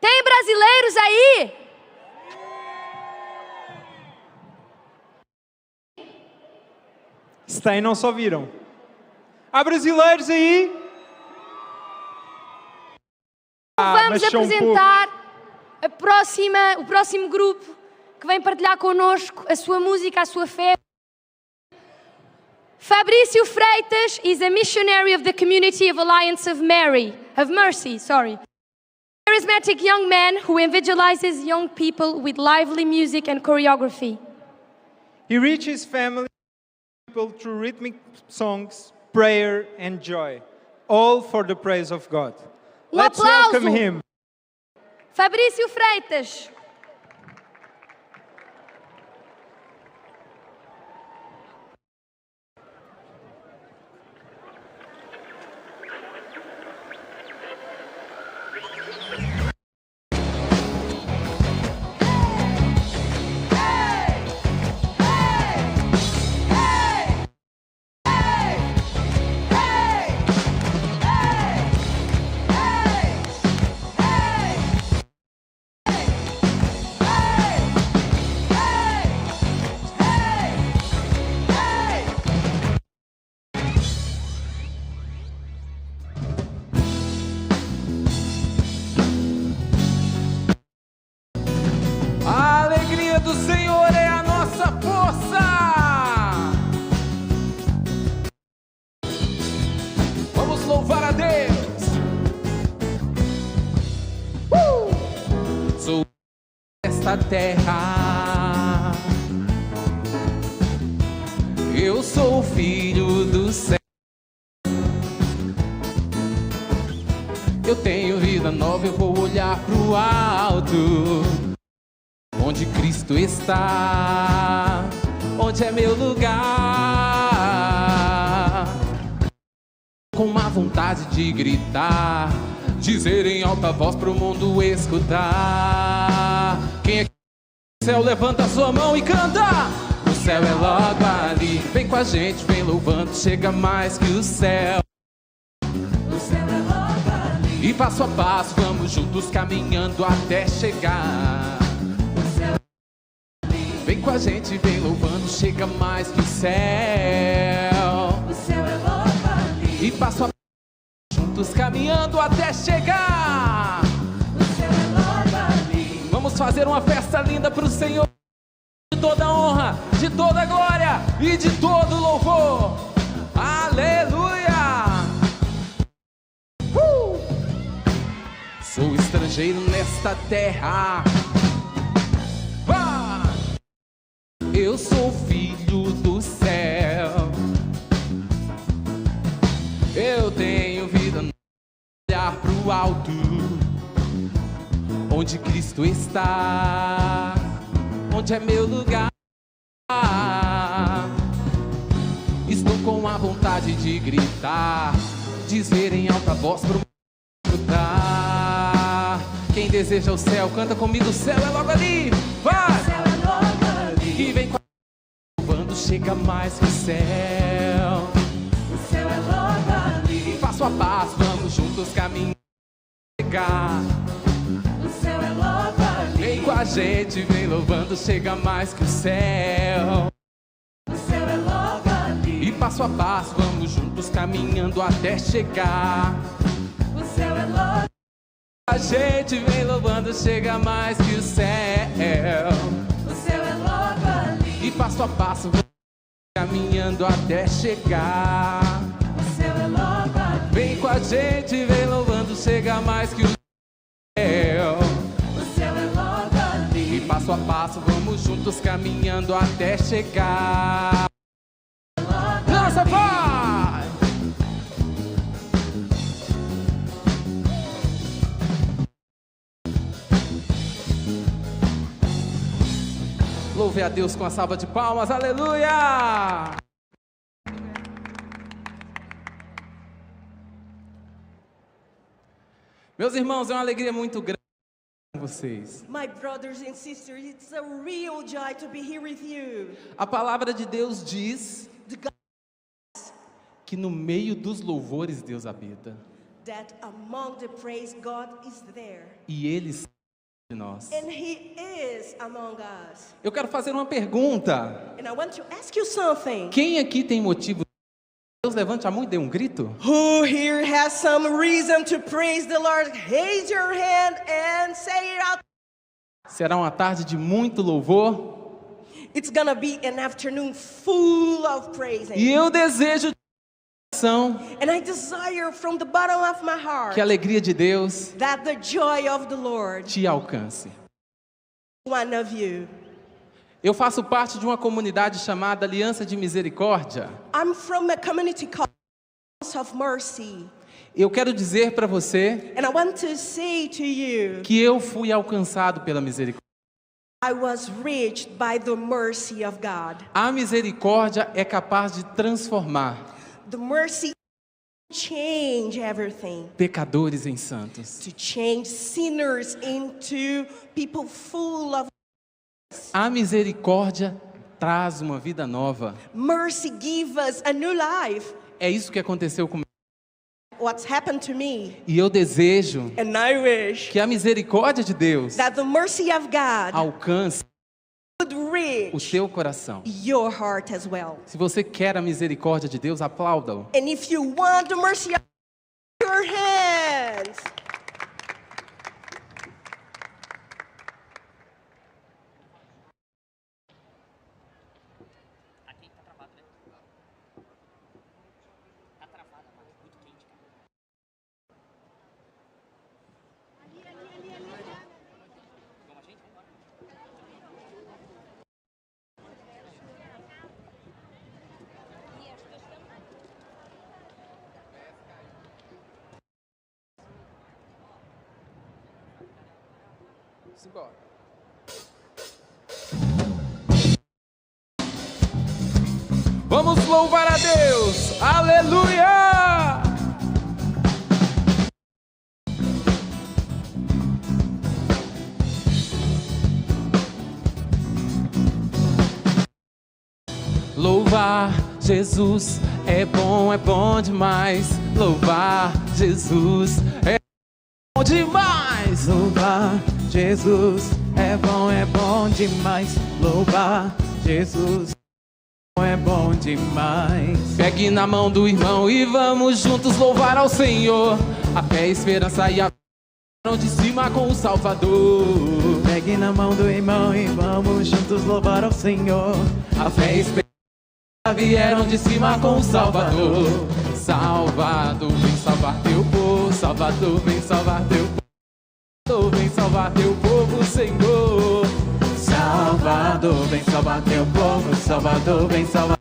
Tem brasileiros aí? Se tem, não só viram. Há brasileiros aí? Ah, Vamos mas são apresentar poucos. A próxima, o próximo grupo que vem partilhar connosco a sua música, a sua fé. Fabrício Freitas is a missionary of the community of Alliance of Mary, of Mercy, sorry. Charismatic young man who evangelizes young people with lively music and choreography. He reaches family people through rhythmic songs, prayer, and joy, all for the praise of God. Um Let's welcome aplauso. Him. Fabrício Freitas. A alegria do Senhor é a nossa força. Vamos louvar a Deus. Uh! Sou desta terra. Eu sou filho do céu. Eu tenho vida nova, eu vou olhar pro alto. Onde Cristo está, onde é meu lugar. Com uma vontade de gritar, dizer em alta voz pro mundo escutar. Quem é que céu, levanta sua mão e canta. O céu é logo ali. Vem com a gente, vem louvando, chega mais que o céu. O céu é logo ali. E passo a passo vamos juntos caminhando até chegar. O céu é ali. Vem com a gente, vem louvando, chega mais que o céu. O céu é logo ali. E passo a juntos caminhando até chegar. O céu é logo ali. Vamos fazer uma festa linda pro Senhor. De toda honra, de toda glória e de todo louvor. Aleluia! Uh! Sou estrangeiro nesta terra. Vá! Eu sou filho do céu. Eu tenho vida no olhar pro alto, onde Cristo está, onde é meu lugar. Estou com a vontade de gritar, dizer em alta voz pro Quem deseja o céu, canta comigo, o céu é logo ali. Vai! O céu é logo ali. Que vem com a... Quando chega mais que o céu. O céu é logo ali. Passo a passo, vamos juntos caminhar. Chegar. O céu é logo ali. Vem com a gente, vem louvando, chega mais que o céu. O céu é logo ali. E passo a passo, vamos juntos caminhando até chegar. O céu é logo... A gente vem louvando, chega mais que o céu. O céu é logo ali. E passo a passo, vamos caminhando até chegar. O céu é logo ali. Vem com a gente, vem louvando, chega mais que o céu. O céu é logo ali. E passo a passo, vamos juntos caminhando até chegar. Dança, vai! Louve a Deus com a salva de palmas, aleluia! Meus irmãos, é uma alegria muito grande com vocês. My brothers and sisters, it's a real joy to be here with you. A palavra de Deus diz... The God... Que no meio dos louvores Deus habita. That among the praise, God is there. E Ele está entre nós. And He is among us. Eu quero fazer uma pergunta. And I want to ask you something. Quem aqui tem motivo... Deus, levante a mão e dê um grito. Who here has some reason to praise the Lord? Raise your hand and say it out. Será uma tarde de muito louvor. It's gonna be an afternoon full of praising. E eu desejo de coração... And I desire from the bottom of my heart... Que a alegria de Deus... That the joy of the Lord... Te alcance. One of you. Eu faço parte de uma comunidade chamada Aliança de Misericórdia. I'm from a community called House of Mercy. Eu quero dizer para você... And I want to say to you... Que eu fui alcançado pela misericórdia. I was reached by the mercy of God. A misericórdia é capaz de transformar... The mercy change everything. Pecadores em santos. To change sinners into people full of... A misericórdia traz uma vida nova. Mercy give us a new life. É isso que aconteceu comigo. What's happened to me. E eu desejo... And I wish... Que a misericórdia de Deus... That the mercy of God... Alcance... Would reach... O seu coração. Your heart as well. Se você quer a misericórdia de Deus, aplauda-o. And if you want the mercy of... Your hands. Simbora. Vamos louvar a Deus. Aleluia! Louvar Jesus é bom, é bom demais. Louvar Jesus é bom demais. Louvar Jesus é bom, é bom demais. Louvar Jesus é bom demais. Pegue na mão do irmão e vamos juntos louvar ao Senhor. A fé, a esperança e a... Vieram de cima com o Salvador. Pegue na mão do irmão e vamos juntos louvar ao Senhor. A fé e a esperança vieram de cima com o Salvador. Salvador, vem salvar teu povo. Salvador, vem salvar teu povo. Salvador, vem salvar teu povo, Senhor. Salvador, vem salvar teu povo. Salvador, vem salvar.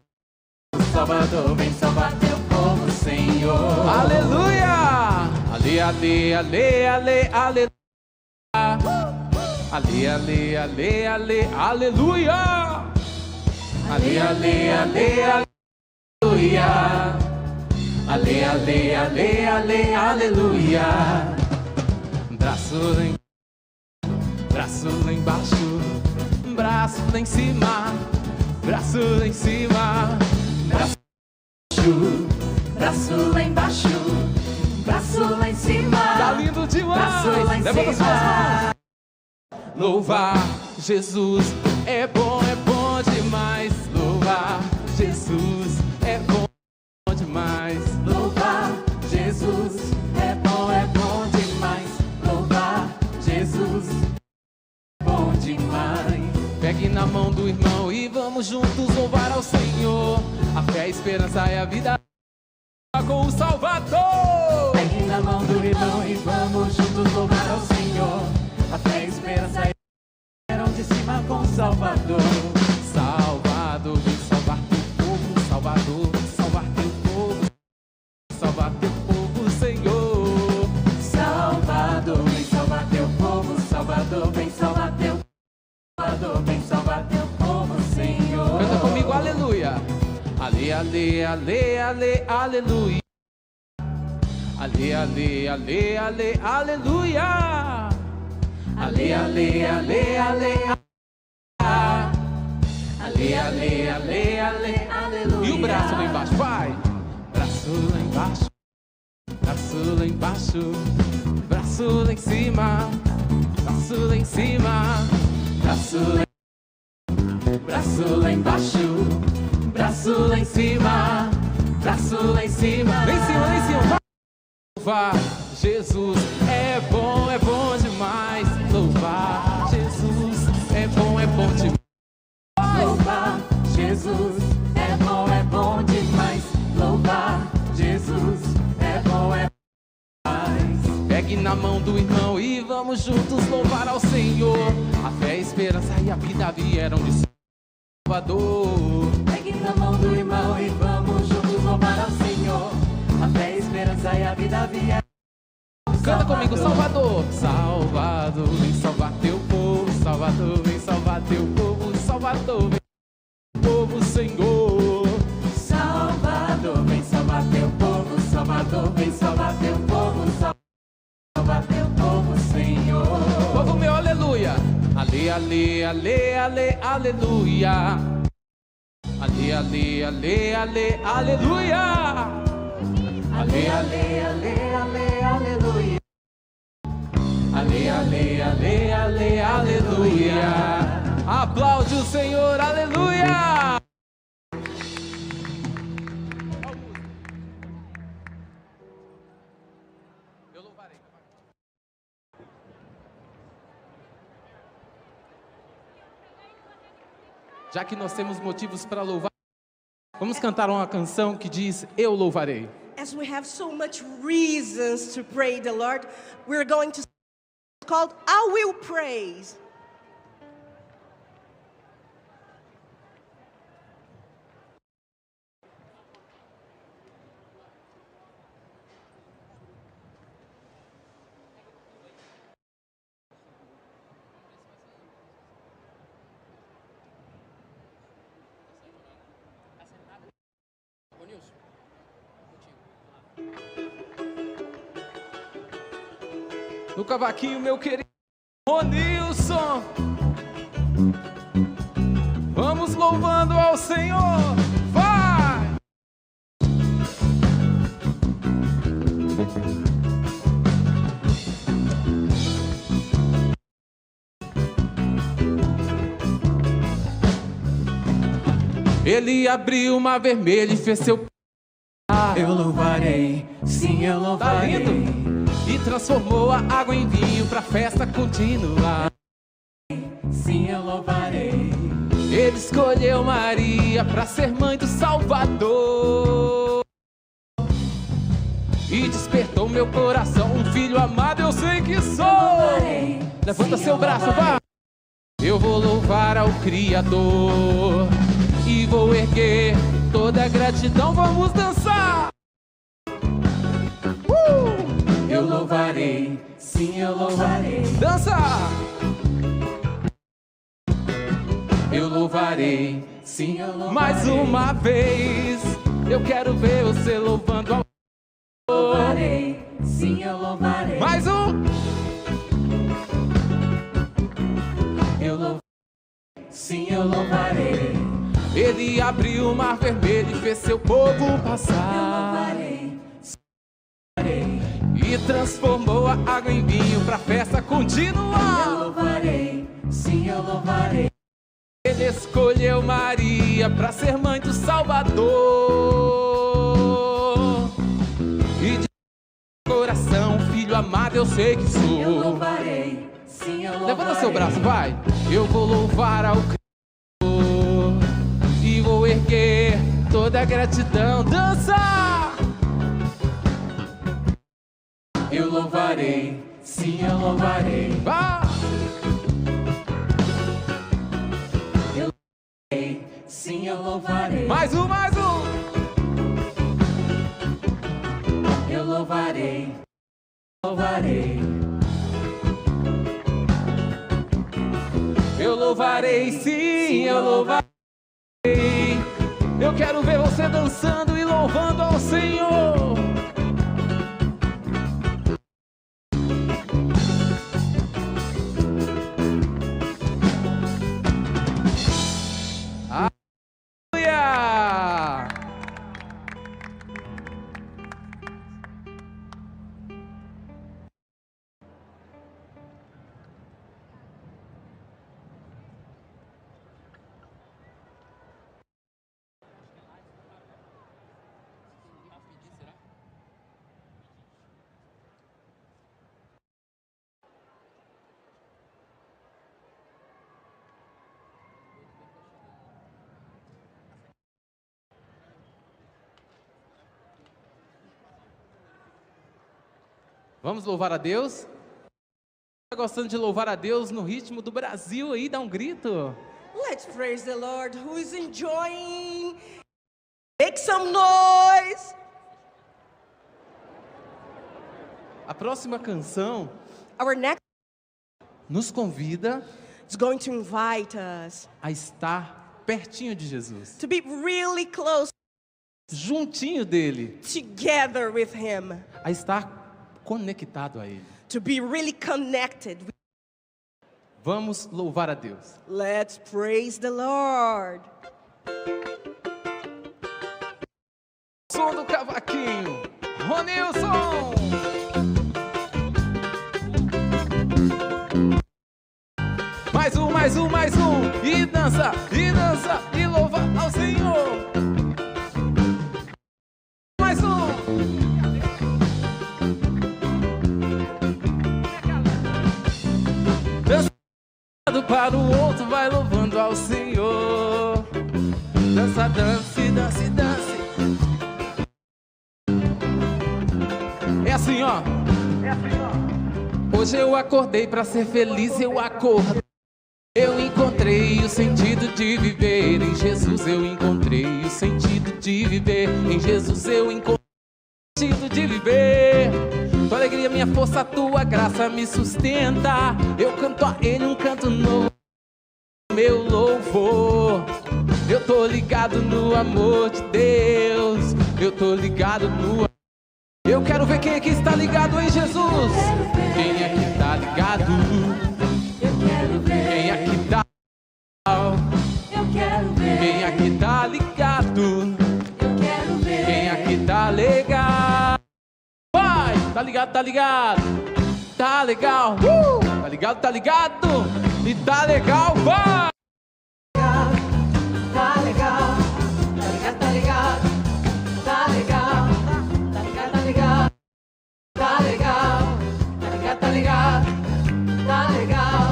Salvador, vem salvar teu povo, Senhor. Aleluia! Ale, ale, ale, ale, aleluia. Ale, ale, ale, ale, aleluia. Ale, ale, ale, aleluia. Ale, ale, ale, ale, aleluia. Braço em Braço lá embaixo, braço lá em cima, braço lá em cima, braço, braço lá embaixo, braço lá em cima. Tá lindo demais! Braço lá em cima. Levanta suas mãos. Louvar Jesus é bom, é bom demais. Louvar Jesus é bom demais. Louvar Jesus é bom, é bom demais. Louvar Jesus é bom demais. Pegue na mão do irmão e vamos juntos louvar ao Senhor. A fé, a esperança e a vida com o Salvador. Pegue na mão do irmão e vamos juntos louvar ao Senhor. A fé, a esperança e a vida vieram de cima com o Salvador. Salvador, vem salvar teu povo, Salvador, vem salvar teu povo, salvar teu povo, Senhor. Salvador, vem salvar teu povo, Salvador, vem salvar teu, Salvador, vem salvar teu povo, Senhor. Canta comigo, aleluia. Ale, ale, ale, ale, aleluia. Ale, ale, ale, ale, aleluia. Ale, ale, ale, ale, ale. Ale, ale, ale, ale, aleluia. E o braço lá embaixo, vai. Braço lá embaixo, braço lá embaixo, braço lá em cima, braço lá em cima, braço lá, braço lá embaixo, braço lá em cima, braço lá em cima. Lá em cima, lá em cima. Louvar Jesus é bom, é bom demais. Louvar Jesus é bom, é bom demais. Louvar Jesus é bom, é bom demais. Louvar Jesus é bom, é demais. Pegue na mão do irmão e vamos juntos louvar ao Senhor. A fé, a esperança e a vida vieram de Salvador. Pegue na mão do irmão e vamos juntos louvar ao Senhor. A fé, a esperança e a vida vieram. Canta comigo, Salvador. Salvador, vem salvar teu povo. Salvador, vem salvar teu povo. Salvador, vem, povo, Senhor. Salvador, vem salvar teu povo. Salvador, vem salvar teu povo. Salvar teu povo, Senhor. Povo meu, aleluia. Ale, ale, ale, ale, aleluia. Ale, ale, ale, ale, aleluia. Ale, ale, ale, ale, aleluia. Ale, ale, ale, ale, aleluia. Aplaude o Senhor, aleluia. Eu louvarei. Já que nós temos motivos para louvar, vamos cantar uma canção que diz: Eu louvarei. As we have so much reasons to praise the Lord, we're going to called I Will Praise. No cavaquinho, meu querido Ronilson. Vamos louvando ao Senhor. Vai! Ele abriu o mar vermelho e fez seu... Eu louvarei, sim, eu louvarei. Tá lindo. E transformou a água em vinho pra festa continuar. Sim, eu louvarei. Ele escolheu Maria pra ser mãe do Salvador. E despertou meu coração, um filho amado eu sei que sou. Levanta seu braço, vai. Eu vou louvar ao Criador e vou erguer toda a gratidão. Vamos dançar. Uh! Eu louvarei, sim, eu louvarei. Dança! Eu louvarei, sim, eu louvarei. Mais uma vez, eu quero ver você louvando ao... Louvarei, sim, eu louvarei. Mais um. Sim, eu louvarei. Ele abriu o mar vermelho e fez seu povo passar. Eu louvarei. E transformou a água em vinho pra festa continuar. Eu louvarei. Sim, eu louvarei. Ele escolheu Maria pra ser mãe do Salvador. E de coração, filho amado, eu sei que sou. Eu louvarei, sim, eu louvarei. Levanta seu braço, vai. Eu vou louvar ao Criador e vou erguer toda a gratidão. Dança! Eu louvarei, sim, eu louvarei. Vá! Eu louvarei, sim, eu louvarei. Mais um, mais um. Eu louvarei, louvarei. Eu louvarei, sim, eu louvarei. Eu quero ver você dançando e louvando ao Senhor. Aleluia! Vamos louvar a Deus? Tá gostando de louvar a Deus no ritmo do Brasil aí? Dá um grito. Let's praise the Lord. Who is enjoying? Make some noise. A próxima canção Our next nos convida is going to invite us a estar pertinho de Jesus, to be really close, juntinho dele, together with him, a estar conectado a ele, to be really connected. Vamos louvar a Deus. Let's praise the Lord. Som do cavaquinho, Ronilson. Mais um, mais um, mais um. E dança, e dança, e louva ao Senhor. Mais um. Dança de um lado para o outro, vai louvando ao Senhor. Dança, dance, dance, dance. É assim, ó. Hoje eu acordei pra ser feliz, eu acordei. Eu encontrei o sentido de viver. Em Jesus eu encontrei o sentido de viver. Em Jesus eu encontrei o sentido de viver. Tua alegria, minha força, tua graça me sustenta. Eu canto a Ele um canto novo. Meu louvor. Eu tô ligado no amor de Deus. Eu tô ligado no Eu quero ver quem é que está ligado em Jesus. Quem é que tá ligado? Eu quero ver. Quem é que tá? Eu quero ver. Quem é que tá ligado? Eu quero ver. Quem é que tá legal? Vai! Tá ligado, tá ligado. Tá legal. Uh! Tá ligado, tá ligado. E tá legal, vai! Tá legal, tá ligado, tá ligado. Tá legal, tá ligado, tá ligado, tá ligado. Tá legal, tá ligado, tá ligado, tá legal.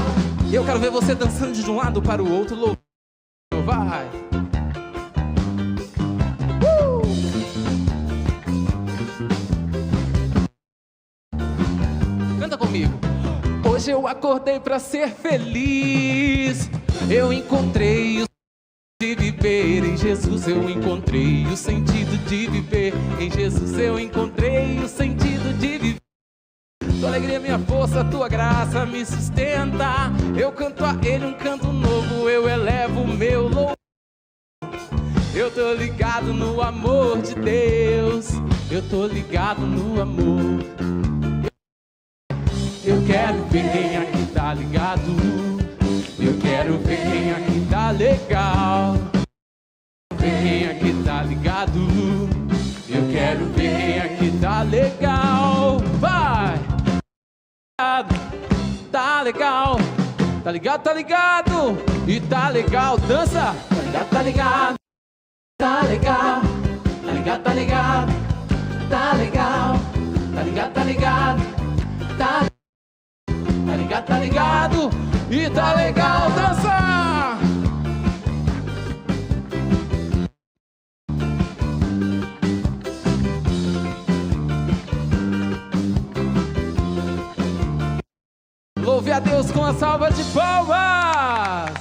E eu quero ver você dançando de um lado para o outro, louco. Vai. Uh! Canta comigo. Hoje eu acordei pra ser feliz. Eu encontrei o de viver em Jesus, eu encontrei o sentido de viver. Em Jesus eu encontrei o sentido de viver. Tua alegria, minha força, tua graça me sustenta. Eu canto a Ele um canto novo, eu elevo meu louvor. Eu tô ligado no amor de Deus. Eu tô ligado no amor. Eu quero ver quem aqui tá ligado. Eu Quero ver quem aqui tá legal. Ver quem aqui tá ligado. Eu quero ver quem aqui tá legal. Vai! Tá legal. Tá ligado, tá ligado. E tá legal, dança. Tá ligado, tá ligado. Tá legal. Tá ligado, tá ligado. Tá legal. Tá ligado, tá ligado. Tá Tá ligado, tá ligado. E tá legal, dança. Louve a Deus com uma salva de palmas.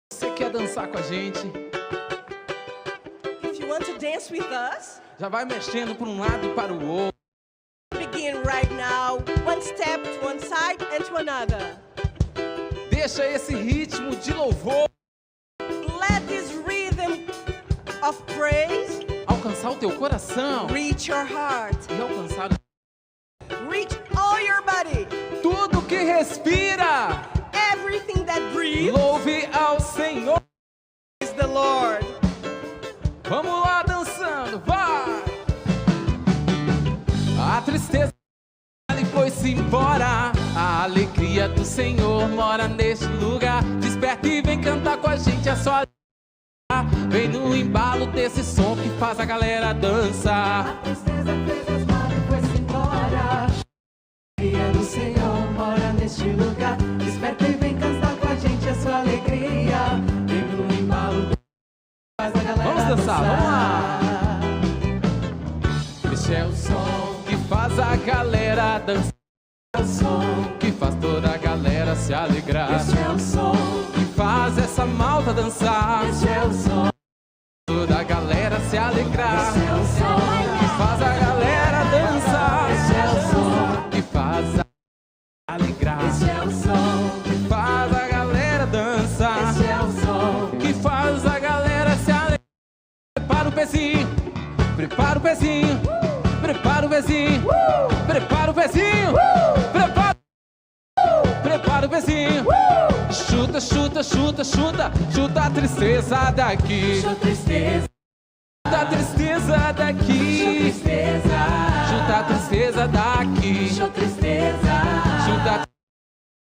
Você quer dançar com a gente? If you want to dance with us, já vai mexendo para um lado e para o outro. Begin right now. One step to one side and to another. Deixa esse ritmo de louvor. Let this rhythm of praise alcançar o teu coração. Reach your heart. E alcançar Reach all your body. Tudo que respira. Everything that breathes. Louve ao Senhor. Praise the Lord. Vamos lá dançando, vai. A tristeza foi-se embora. A alegria do Senhor mora neste lugar. Desperta e vem cantar com a gente a sua Vem no embalo desse som que faz a galera dançar. A tristeza fez as malas e foi-se embora. A alegria do Senhor mora neste lugar. Desperta e vem cantar com a gente a sua alegria. Vem no embalo desse som que faz a galera dançar. Vamos dançar, vamos lá. Esse é o som que faz a galera dançar. O som que faz toda a galera se alegrar. Esse é o som que faz essa malta dançar. Esse é o som. Toda a galera se alegrar. Esse é o som que faz a galera dançar. Esse é o som que faz a alegrar. Esse é o som que faz a galera dançar. Esse é o som que faz a galera se alegrar. Prepara o pezinho, prepara o pezinho, prepara o pezinho, prepara o pezinho, prepara, prepara o pezinho. Chuta, chuta, chuta, chuta, chuta a tristeza daqui. Chuta a tristeza. Chuta a tristeza daqui. Chuta a tristeza. Chuta a tristeza daqui. Chuta a tristeza. Chuta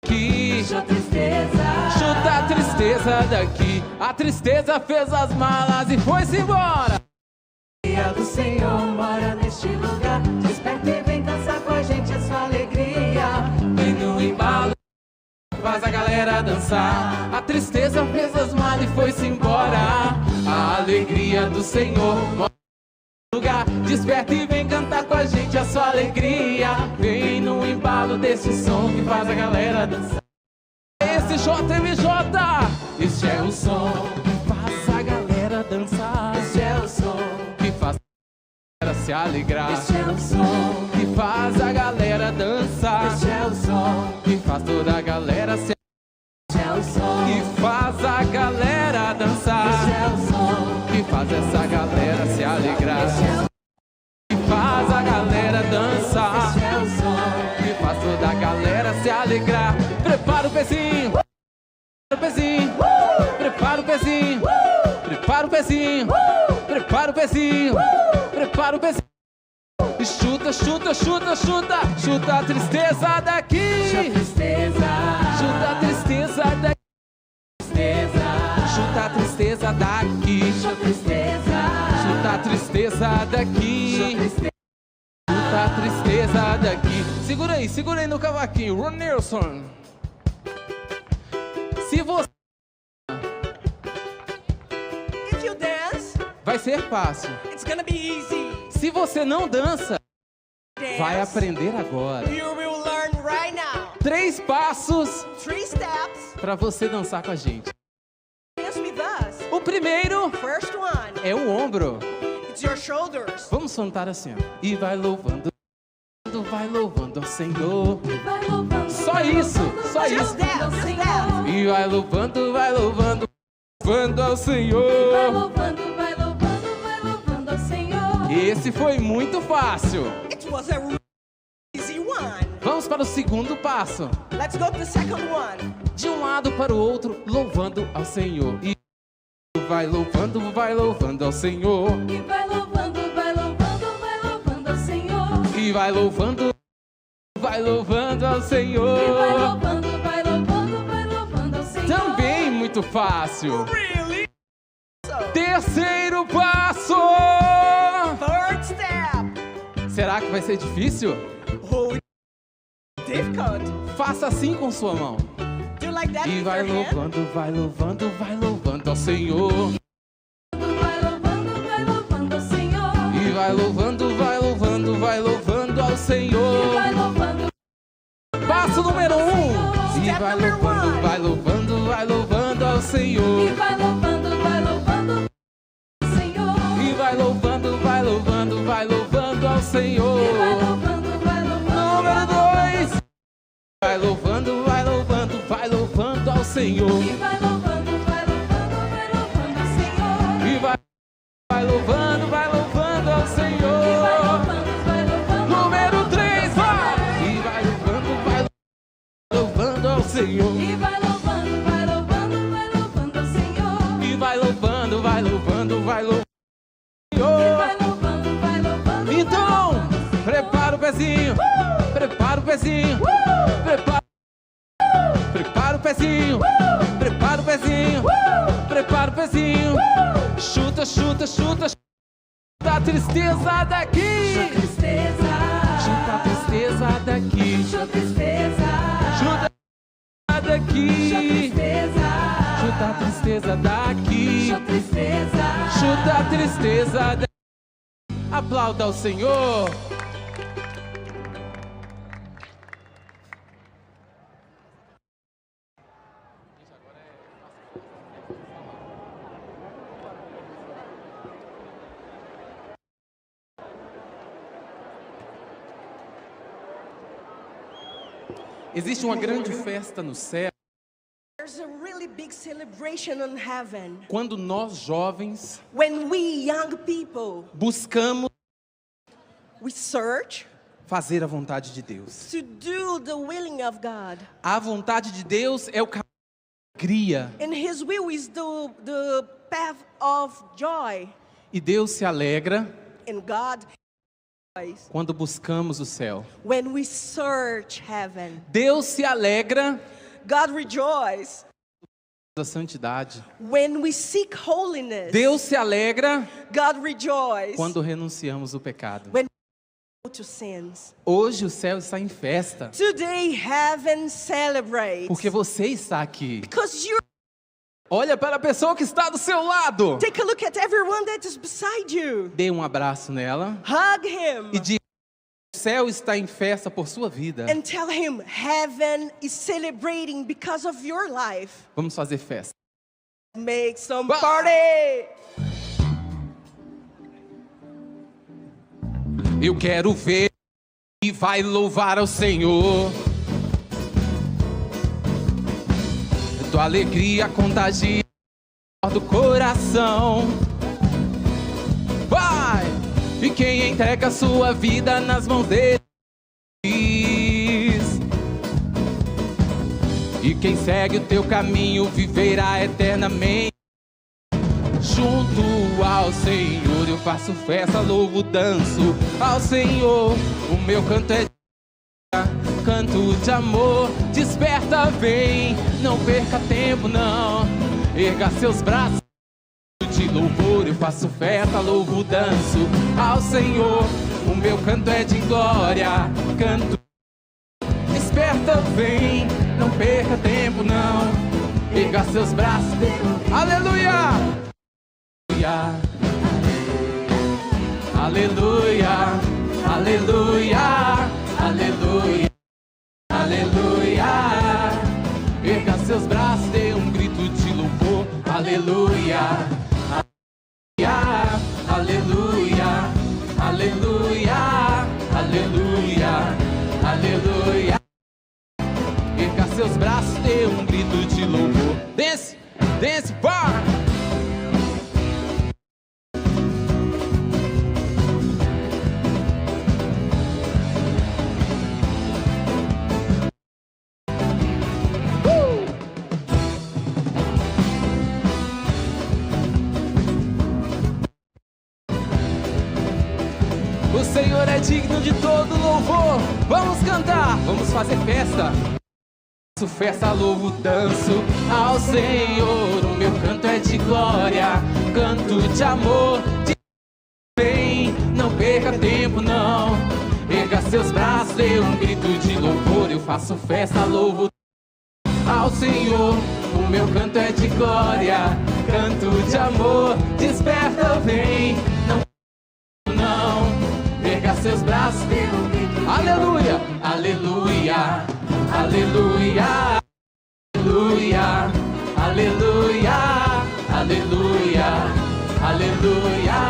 aqui. Chuta a tristeza. Chuta a tristeza daqui. A tristeza fez as malas e foi-se embora. A alegria do Senhor mora neste lugar. Desperta e vem dançar com a gente a sua alegria. Vem no embalo, faz a galera dançar. A tristeza fez as malas e foi-se embora. A alegria do Senhor mora lugar. Desperta e vem cantar com a gente a sua alegria. Vem no embalo desse som que faz a galera dançar. Esse J M J, esse é o som que faz a galera dançar. Esse é o som que faz a galera se alegrar. Esse é o som que faz a galera dançar. Esse é o som que faz toda a galera se Esse é o som que faz a galera dançar. Esse é o som que faz essa galera se alegrar. Esse é o que faz a galera dançar. Esse é o som que faz toda a galera se alegrar. Prepara o pezinho. Prepara o pezinho. Prepara o pezinho. Prepara o pezinho. Prepara o pezinho. Prepara o pezinho. Chuta, chuta, chuta, chuta. Chuta a tristeza daqui. Chuta a tristeza. Chuta a tristeza daqui. Tristeza. Chuta a tristeza daqui. Chuta a tristeza. Chuta a tristeza daqui. Chuta a tristeza. Chuta a tristeza daqui. Segura aí, segura aí no cavaquinho. Ronelson. Se você If you dance, vai ser fácil. It's gonna be easy. Se você não dança, vai aprender agora. You will learn right now. Três passos Three steps para você dançar com a gente. Dance with us. O primeiro First one. É o ombro. It's your shoulders. Vamos cantar assim, ó. E vai louvando, vai louvando ao Senhor. E vai louvando, só vai isso, louvando, só vai isso. Louvando ao Senhor. E vai louvando, vai louvando, louvando ao Senhor. E vai louvando, vai louvando, vai louvando ao Senhor. Esse foi muito fácil. It was a easy one. Vamos para o segundo passo. Let's go to the second one. De um lado para o outro, louvando ao Senhor. E vai louvando, vai louvando ao Senhor. E vai louvando, vai louvando, vai louvando ao Senhor. E vai louvando, vai louvando ao Senhor. E vai louvando, vai louvando, vai louvando ao Senhor. Também muito fácil. Really? Terceiro passo. Third step. Será que vai ser difícil? Oh, difficult. Faça assim com sua mão. Do you like that with your hand? E vai louvando, vai louvando, vai louvando ao Senhor. Vai louvando, vai louvando, vai louvando ao Senhor. E vai louvando, vai louvando, vai louvando ao Senhor. E vai louvando. Passo número um. E vai louvando, vai louvando, vai louvando ao Senhor. E vai louvando, vai louvando ao Senhor. E vai louvando, vai louvando, vai louvando ao Senhor. E vai louvando, vai louvando. Número dois. Vai louvando, vai louvando, vai louvando ao Senhor. E vai louvando, vai louvando, vai louvando ao Senhor. E vai Vai louvando, vai louvando ao Senhor. Número três, vai. E vai louvando, vai louvando ao Senhor. E vai louvando, vai louvando, vai louvando ao Senhor. E vai louvando, vai louvando, vai louvando ao Senhor. E vai louvando, vai louvando, vai louvando ao Senhor. Então, prepara o pezinho, prepara o pezinho, prepara Prepara o pezinho, prepara o pezinho, prepara o pezinho. Chuta, chuta, chuta, chuta a tristeza daqui. Chuta a tristeza. Chuta a tristeza daqui. Chuta a tristeza. Chuta daqui. Chuta a tristeza. Chuta a tristeza daqui. Chuta a tristeza. Chuta a tristeza daqui. Aplauda ao Senhor. Existe uma grande festa no céu. There's a really big celebration in heaven. Quando nós jovens When we young people buscamos we search fazer a vontade de Deus. To do the willing of God. A vontade de Deus é o caminho da alegria. And His will is the, the path of joy. E Deus se alegra And God quando buscamos o céu. When we search heaven. Deus se alegra God rejoice da santidade. When we seek holiness. Deus se alegra God rejoice quando renunciamos o pecado. When we go to sins. Hoje o céu está em festa. Today heaven celebrates. Porque você está aqui. Because you Olha para a pessoa que está do seu lado. Take a look at everyone that is beside you. Dê um abraço nela. Hug him. E diga: "O céu está em festa por sua vida." And tell him, "Heaven is celebrating because of your life." Vamos fazer festa. Make some party. Eu quero ver e vai louvar ao Senhor. Tua alegria contagia do coração. Vai! E quem entrega sua vida nas mãos dele diz: "E quem segue o teu caminho viverá eternamente." Junto ao Senhor eu faço festa, louvo, danço ao Senhor. O meu canto é canto de amor, desperta, vem, não perca tempo não. Erga seus braços de louvor, eu faço festa, louvo, danço ao Senhor. O meu canto é de glória, canto. Desperta, vem, não perca tempo não. Erga seus braços. Aleluia! Aleluia! Aleluia, aleluia, aleluia. Erga seus braços, dê um grito de louvor. Aleluia, aleluia, aleluia, aleluia, aleluia. Erga seus braços, dê um grito de louvor. Dance, dance, vai! O Senhor é digno de todo louvor. Vamos cantar, vamos fazer festa. Faço festa, louvo, danço ao Senhor. O meu canto é de glória, canto de amor. De bem, não perca tempo, não. Erga seus braços, dê um grito de louvor. Eu faço festa, louvo ao Senhor. O meu canto é de glória, canto de amor. Desperta, vem, não, não. Erga seus braços, dê um grito. Aleluia, aleluia, aleluia, aleluia, aleluia, aleluia, aleluia.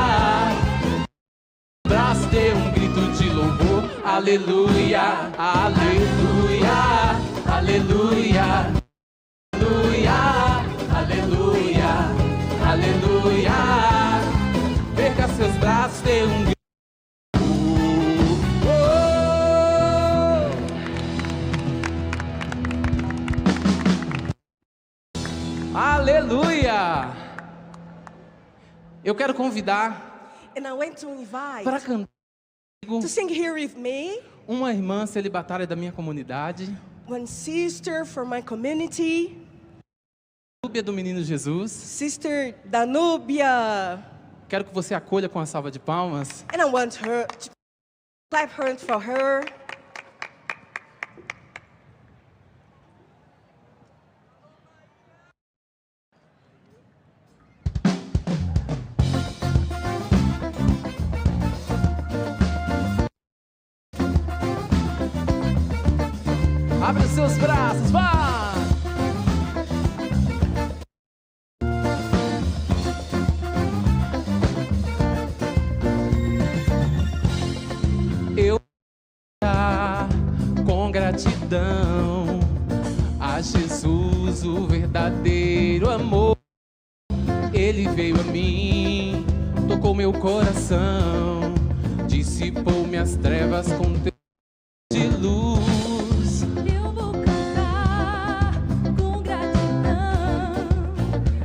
Braço, dê um grito de louvor. Aleluia, aleluia, aleluia, aleluia, aleluia, aleluia. Erga seus braços, dê um grito. Aleluia! Eu quero convidar. And I want to invite para cantar comigo, to sing here with me, uma irmã celibatária da minha comunidade, one sister from my community, Danúbia do Menino Jesus. Sister Danubia. Quero que você acolha com a salva de palmas. And I want her to clap hands for her. Abre os seus braços, vai! Eu com gratidão a Jesus, o verdadeiro amor. Ele veio a mim, tocou meu coração, dissipou minhas trevas com teu de luz. Eu vou cantar com gratidão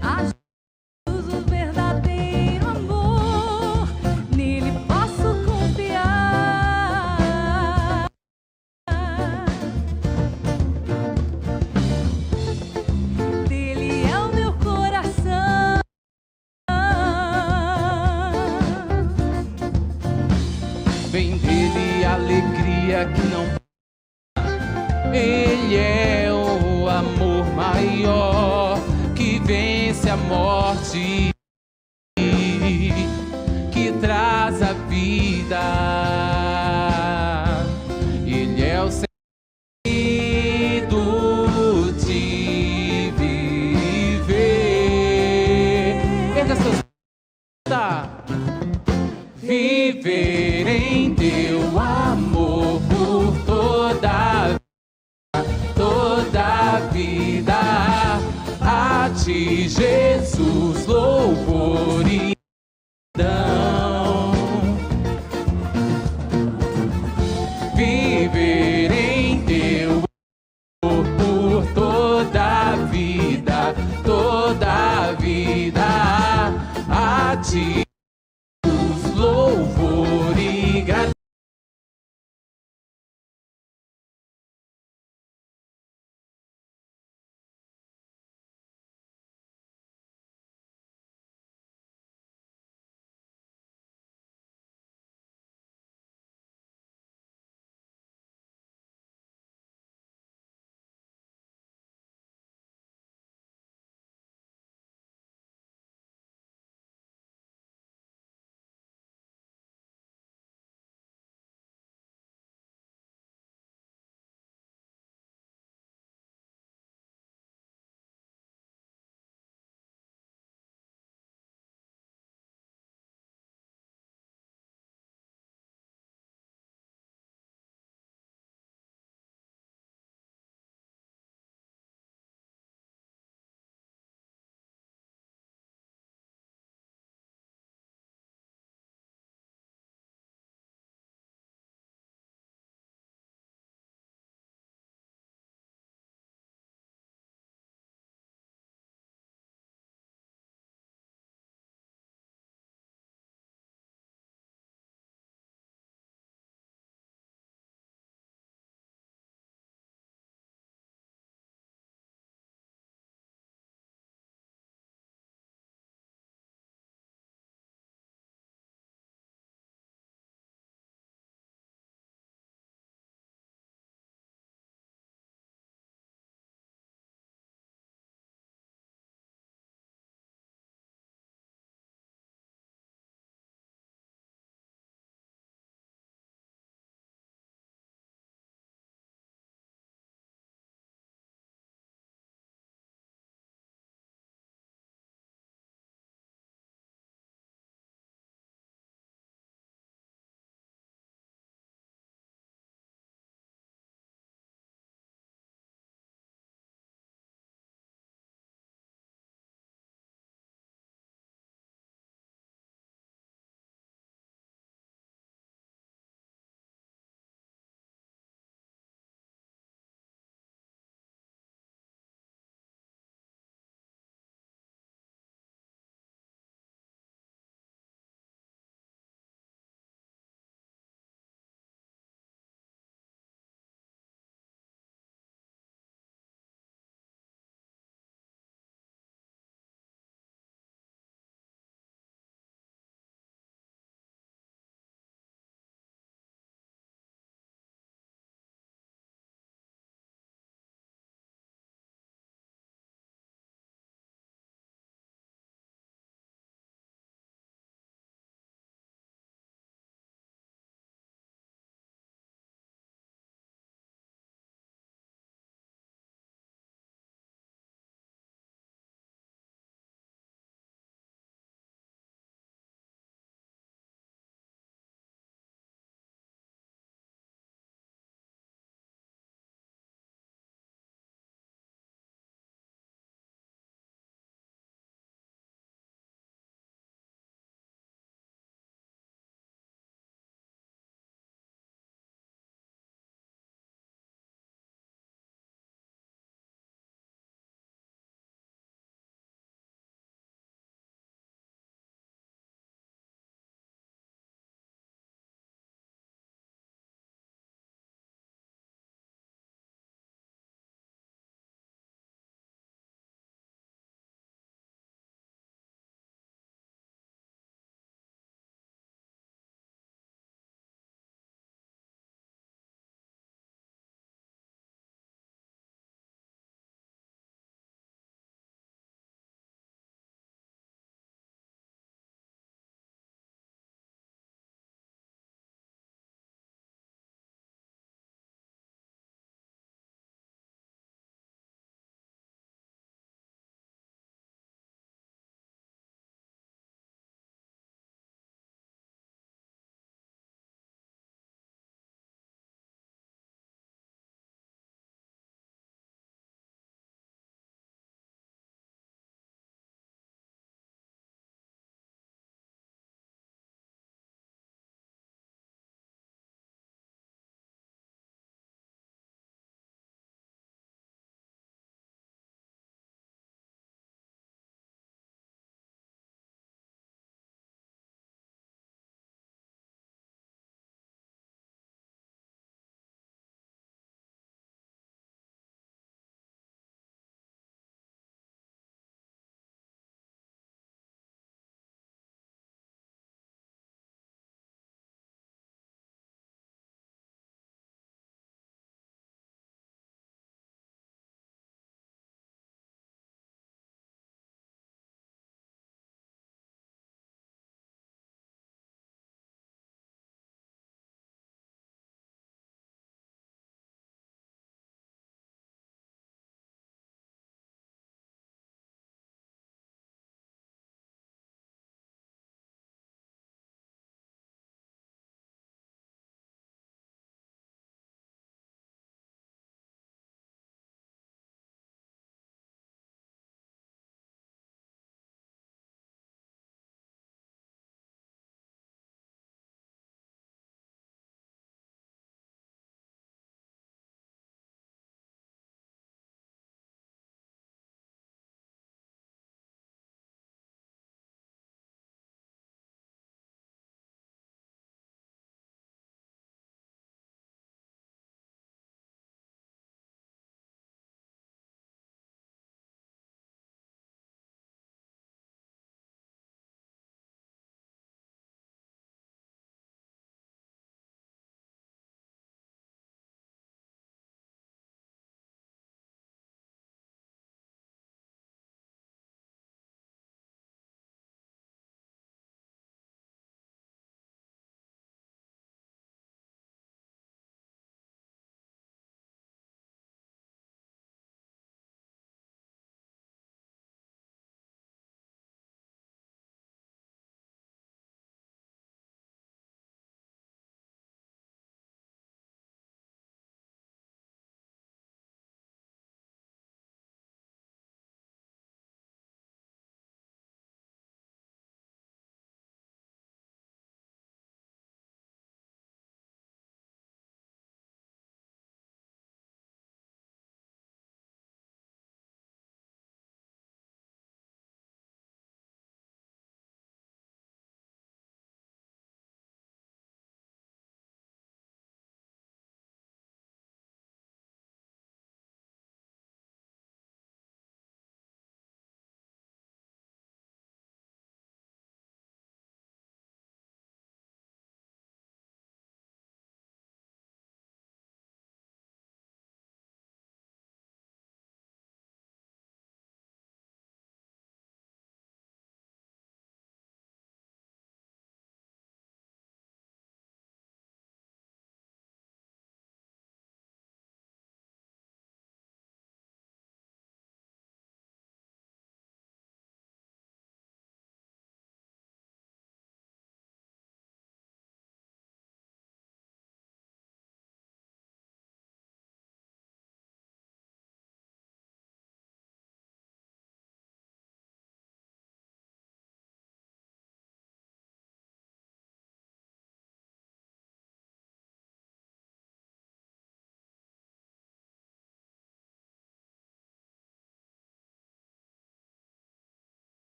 a Jesus, o verdadeiro amor, nele posso confiar. Dele é o meu coração. Vem dele a alegria que não. Ele é o amor maior que vence a morte, que traz a vida. Ele é o sentido de viver. Erga seus, tá. Viver em teu amor por toda, toda a vida. A ti, Jesus, louvor e gratidão. Viver em teu amor por toda a vida, toda a vida. A ti, louvor e gratidão.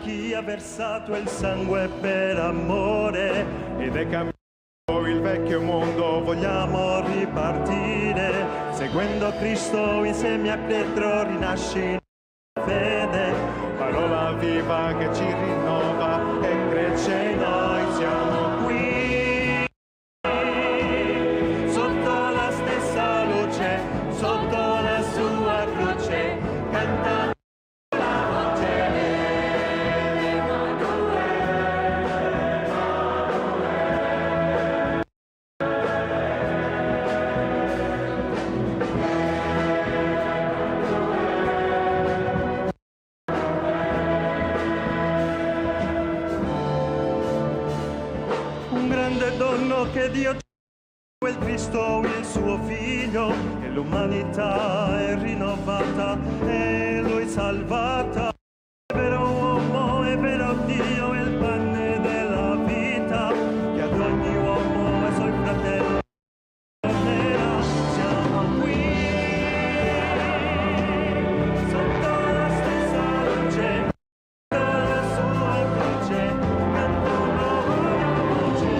Chi ha versato il sangue per amore ed è cambiato il vecchio mondo, vogliamo ripartire, seguendo Cristo insieme a Pietro rinasci nella fede, parola viva che ci rinnova e cresce, noi siamo qui sotto la stessa luce, sotto la sua croce, cantando la voce di Emanuele. Un grande dono che Dio ci ha, quel Cristo, il suo figlio, e l'umanità è rinnovata e lui salvata. È vero uomo, è vero Dio, è il pane della vita, che ad ogni uomo è suo fratello. Siamo qui sotto la stessa luce, sotto la sua croce, cantando con la voce.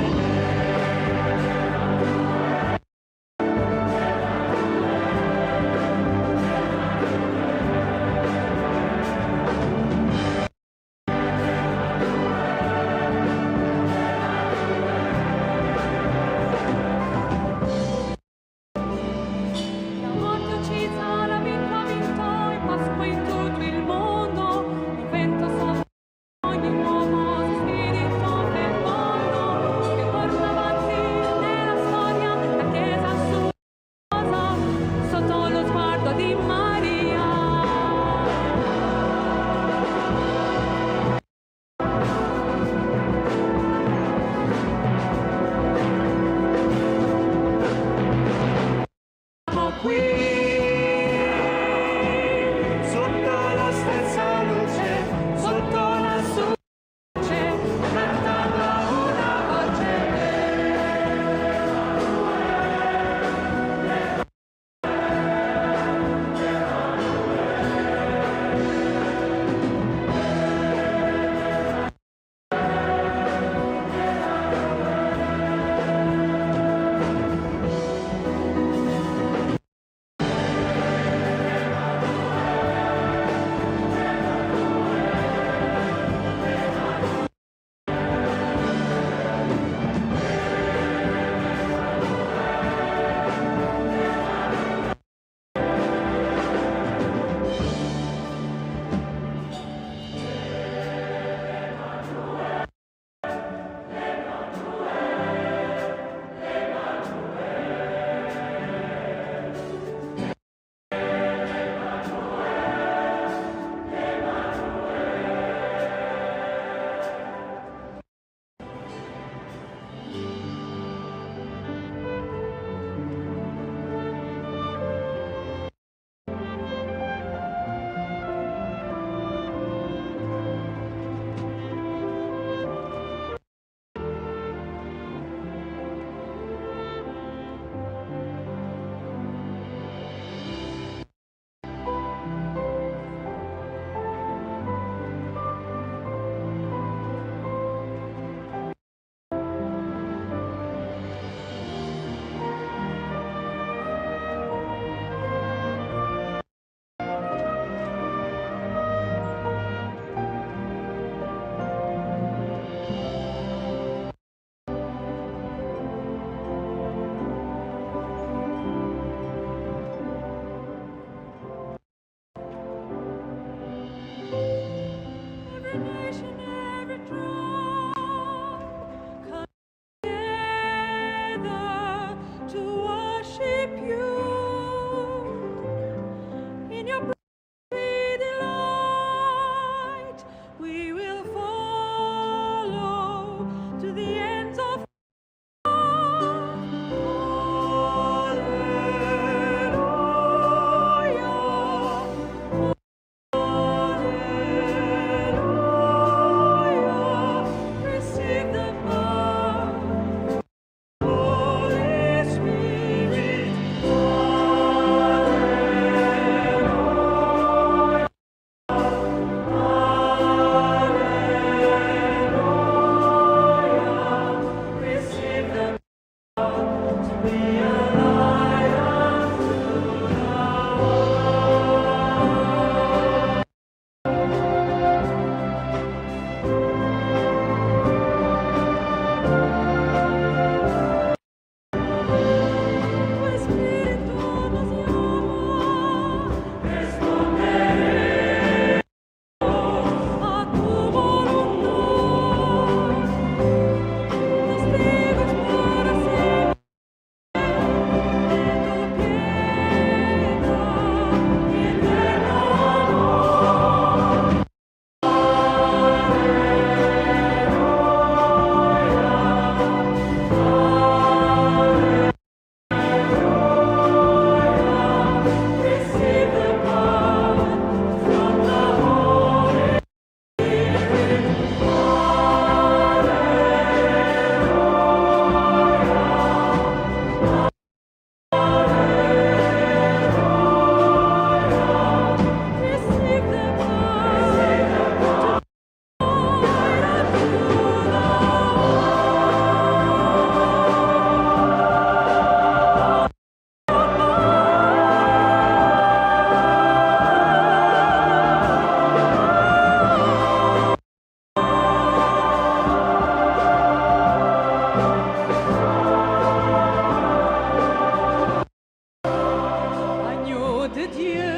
Agneau de Dieu,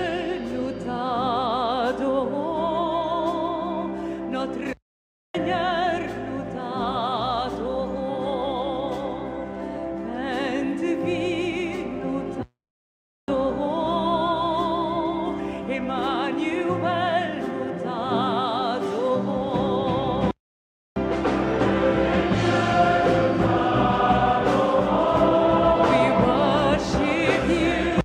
nous t'adorons, notre Seigneur, nous t'adorons, Pain de vie, nous t'adorons, Emmanuel, nous t'adorons. We worship you.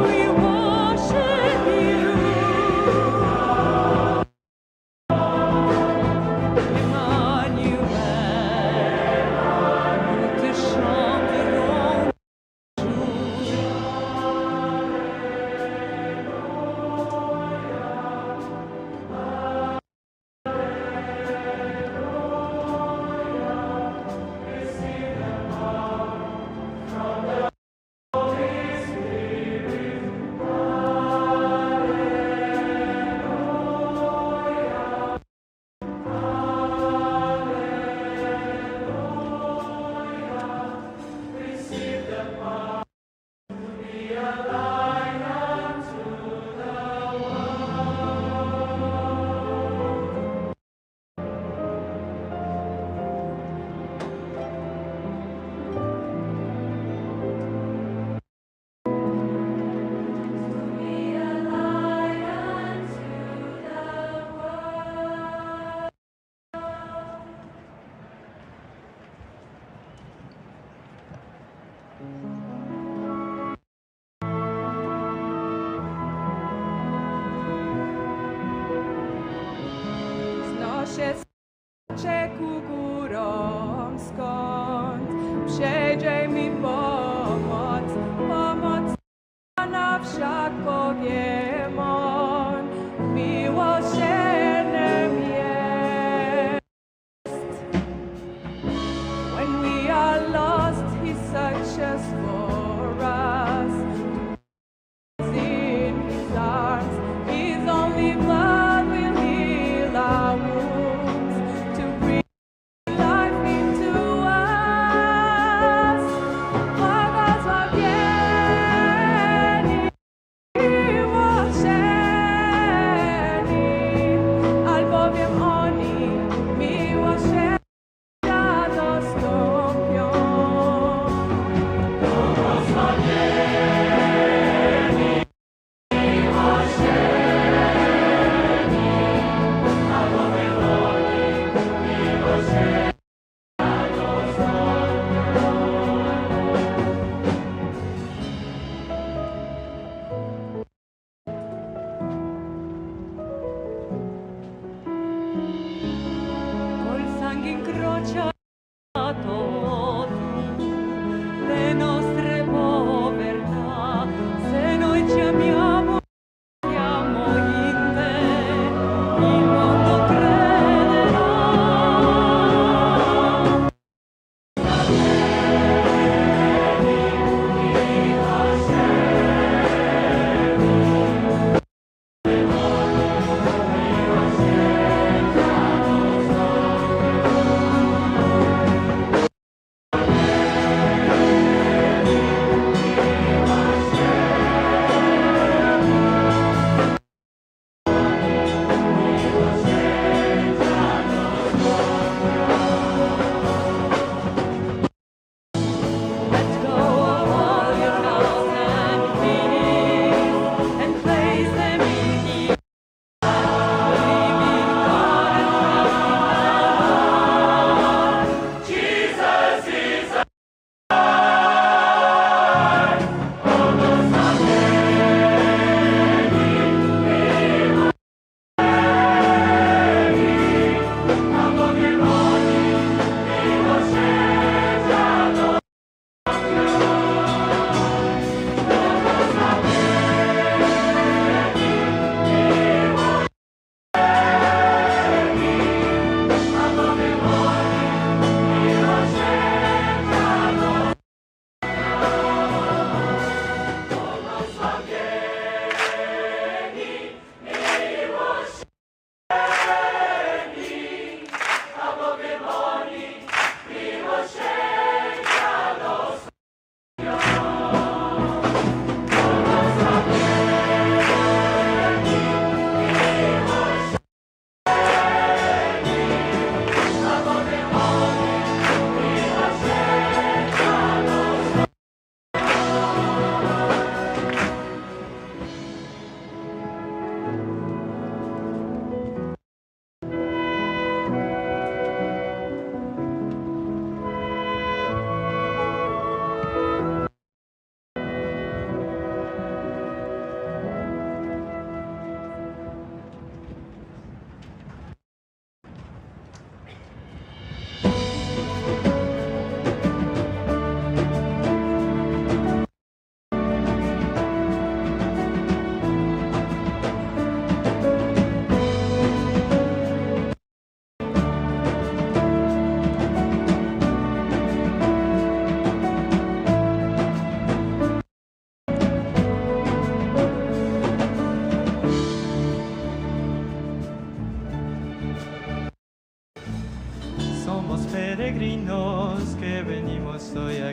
We worship you. Emmanuel, nous te chanterons. Snoches che kukurom skont, mshe je mi pomot, pomot. Nafsha kogemon, mi washenem yes. When we are lost, he searches for us. In his arms, his only blood will heal our wounds. To breathe life into us. Pagazwa bieni, mi washeni, albowiem oni, mi washeni, dados tompion.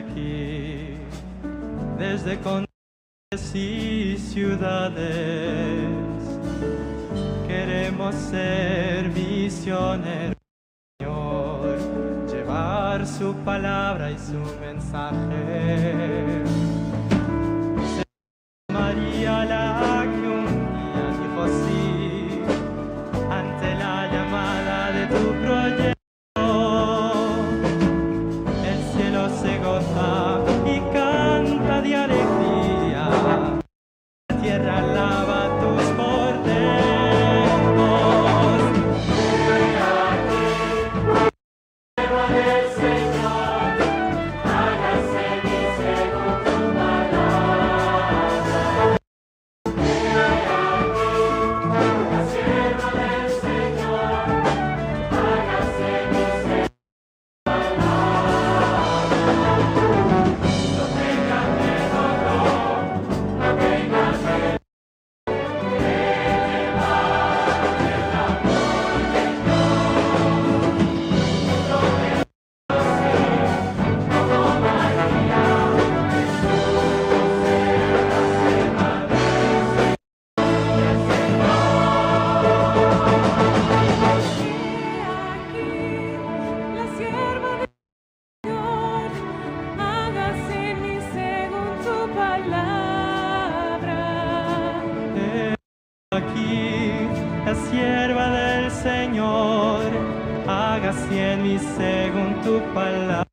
Aquí, desde condes y ciudades, queremos ser misioneros, Señor, llevar su palabra y su mensaje. María la que un día dijo sí ante la llamada de tu proyecto. El cielo se goza y canta de alegría. La tierra alaba tus portentos. Aquí la sierva del Señor, hágase en mí según tu palabra. Aquí la sierva del Señor, hágase en mí según tu palabra.